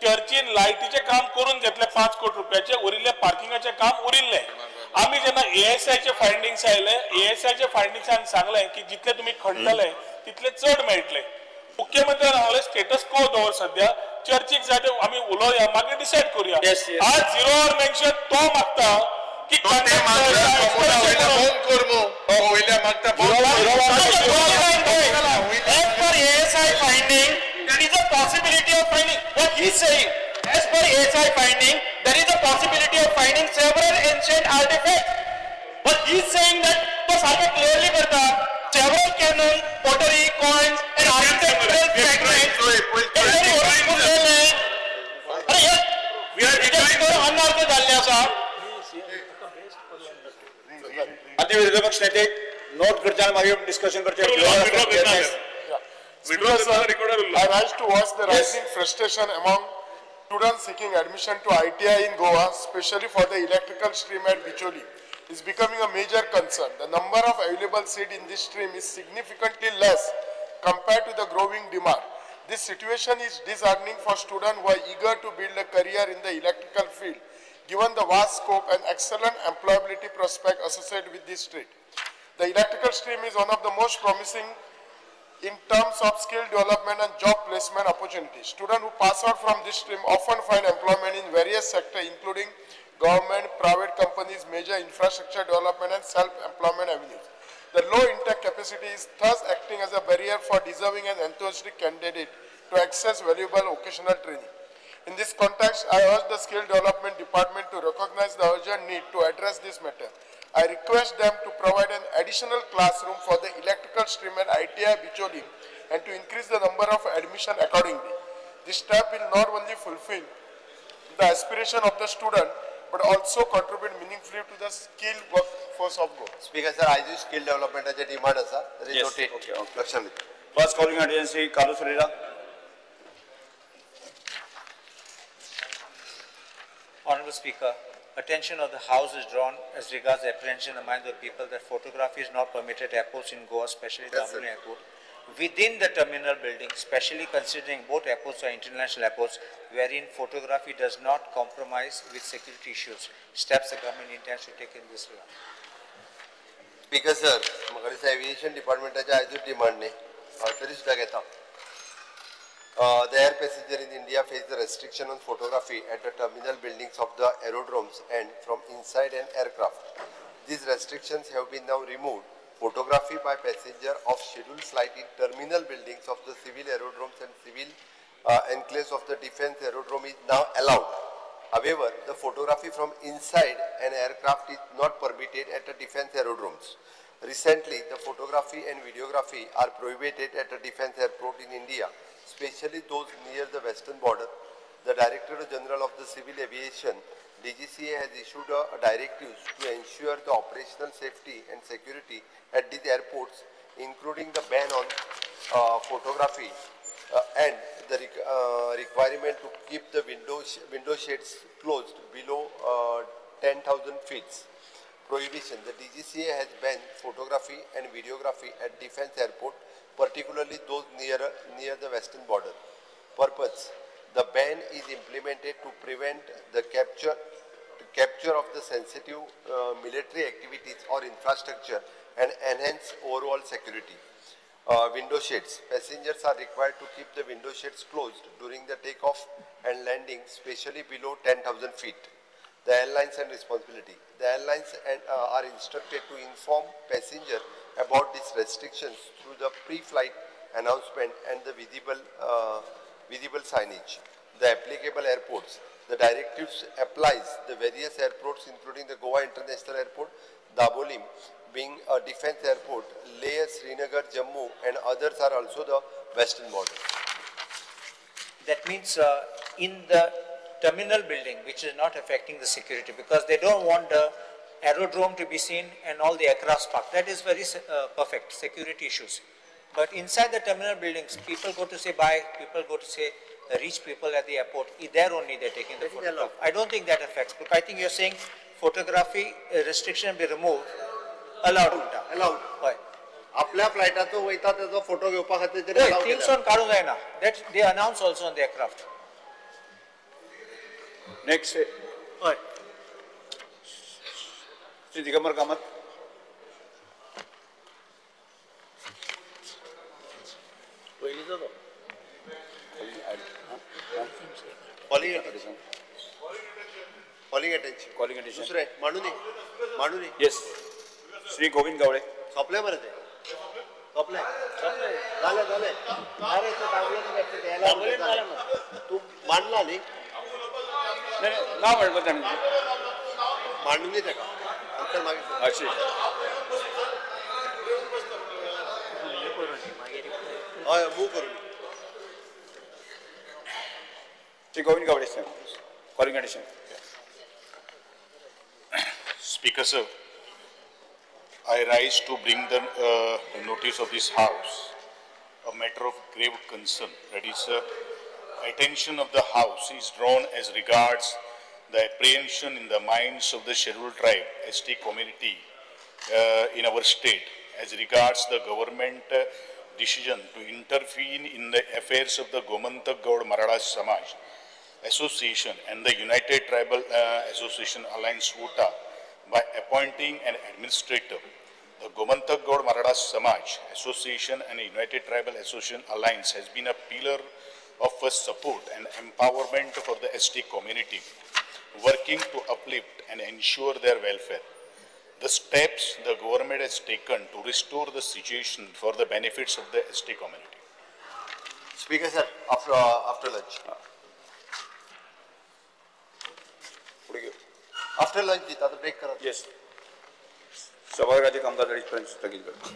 [SPEAKER 15] चर्चीन लायटीचें काम करून घेतलें 5 कोटी रुपयाचें, उरिल्लें पार्किंगाचें काम उरिल्लें. आमी जेन्ना एएसआयचे फायंडिंग्स आयले, एएसआयचे फायंडिंग्सान सांगलें की जितले तुमी खणटले तितले चड मेळटले. मुख्यमंत्र्यान सांगलें स्टेटस को दवर सद्या, चर्चीक जाय ते आमी उलोवया, मागीर डिसायड करूया. आज झिरो our mention तो मागता की
[SPEAKER 19] As per ASI finding, there is a possibility of finding what he is saying. As per ASI finding, there is a possibility of finding several ancient artifacts. But he is saying that तो सारखे clearly करता several cannon, pottery, coins and architectural fragments. अरे हे अनर्थ जाल्ले आसा.
[SPEAKER 11] आदी विरोधी पक्ष नेते नोट करचे आनी मागीर डिस्कशन करचे.
[SPEAKER 13] I rise to watch the rising frustration among students seeking admission to ITI in Goa, especially for the electrical stream at Bicholi, is becoming a major concern. The number of available seats in this stream is significantly less compared to the growing demand. This situation is disheartening for students who are eager to build a career in the electrical field, given the vast scope and excellent employability prospect associated with this stream. The electrical stream is one of the most promising in terms of skill development and job placement opportunities. Students who pass out from this stream often find employment in various sectors, including government, private companies, major infrastructure development and self-employment avenues. The low intake capacity is thus acting as a barrier for deserving and enthusiastic candidate to access valuable vocational training. In this context, I urge the Skill Development Department to recognize the urgent need to address this matter. I request them to provide an additional classroom for the electrical stream at ITI Bicholim and to increase the number of admission accordingly. This step will not only fulfill the aspiration of the student, but also contribute meaningfully to the skilled workforce of Goa.
[SPEAKER 2] Speaker sir, आयजूय skill development demand आसा.
[SPEAKER 11] Yes,
[SPEAKER 2] noted.
[SPEAKER 11] Okay, okay.
[SPEAKER 2] लक्षात घेता.
[SPEAKER 11] First calling attention Shri Carlos Ferreira.
[SPEAKER 20] Honorable Speaker, attention of the House is drawn as regards the apprehension among the people that photography is not permitted at airports in Goa, especially the
[SPEAKER 2] Yes, sir.
[SPEAKER 20] Dabolim Airport, within the terminal building, especially considering both airports are international airports, wherein photography does not compromise with security issues. Steps the government intends to take in this regard.
[SPEAKER 2] Speaker sir, म्हाका दिसता aviation डिपार्टमेंटाचे आयजूच demand न्ही, हांव तरी सुद्दां घेता. The air passenger in India face the restriction on photography at the terminal buildings of the aerodromes and from inside an aircraft. These restrictions have been now removed. Photography by passenger of scheduled flight in terminal buildings of the civil aerodromes and civil enclaves of the defense aerodrome is now allowed. However, the photography from inside an aircraft is not permitted at the defense aerodromes. Recently, the photography and videography are prohibited at the defense airport in India, especially those near the western border. The Director General of the Civil Aviation, DGCA, has issued a directives to ensure the operational safety and security at these airports, including the ban on photography and the requirement to keep the window shades closed below 10,000 feet. Prohibition. The DGCA has banned photography and videography at defense airport, particularly those near the western border. Purpose. The ban is implemented to prevent the capture of the sensitive military activities or infrastructure and enhance overall security. Window shades. Passengers are required to keep the window shades closed during the takeoff and landing, especially below 10,000 feet. The airlines and responsibility. The airlines are instructed to inform passenger about these restrictions through the pre-flight announcement and the visible signage. The applicable airports. The directives applies the various airports, including the Goa International Airport, Dabolim being a defense airport, Leh, Srinagar, Jammu, and others are also the western border.
[SPEAKER 20] That means in the terminal building, which is not affecting the security, because they don't want the aerodrome to be seen and all the aircraft parked. That is very perfect security issues. But inside the terminal buildings, people go to say bye, people go to say reach people at the airport. There only they're taking the photograph. I don't think that affects. But I think you're saying photography restriction be removed. Allowed.
[SPEAKER 2] Allowed.
[SPEAKER 20] Why?
[SPEAKER 2] आपल्या फ्लायटाचो वयता तेजो photo घेवपा खातीर तरी
[SPEAKER 20] हय, थिंगसून काडूंक जायना. That they announce also on the aircraft.
[SPEAKER 11] Next.
[SPEAKER 20] हय.
[SPEAKER 11] श्री दिगंबर कामत.
[SPEAKER 6] पयलींचो तो.
[SPEAKER 2] Calling attention. Calling attention.
[SPEAKER 11] Calling attention.
[SPEAKER 2] दुसरें मांडून मांडून.
[SPEAKER 11] Yes. Shri Govind Gawade.
[SPEAKER 2] सोंपले मरे ते. सोंपले. जालें जालें. अरे ते दाबोलीम जालें. तूं मांडला न्ही?
[SPEAKER 11] ना म्हणलं ताणें.
[SPEAKER 2] मांडून दी ताका. आन्सर मागीर.
[SPEAKER 11] अशी.
[SPEAKER 2] हय मूव करून.
[SPEAKER 11] Shri Govind Gawade sir. Calling attention.
[SPEAKER 8] Speaker sir, I rise to bring the notice of this house a matter of grave concern. That is, attention of the house is drawn as regards the apprehension in the minds of the scheduled tribe ST community in our state as regards the government decision to intervene in the affairs of the Gomantak Gaud Maratha Samaj Association and the United Tribal Association Alliance UTA by appointing an administrator. The Gomantak Gaud Maratha Samaj Association and United Tribal Association Alliance has been a pillar of support and empowerment for the ST community, working to uplift and ensure their welfare. The steps the government has taken to restore the situation for the benefits of the ST community.
[SPEAKER 2] Speaker sir, after lunch. After lunch दिता, आतां break करात.
[SPEAKER 11] येस, सभाघराचे कामकाज अडीच पर्यंत स्थगीत करता.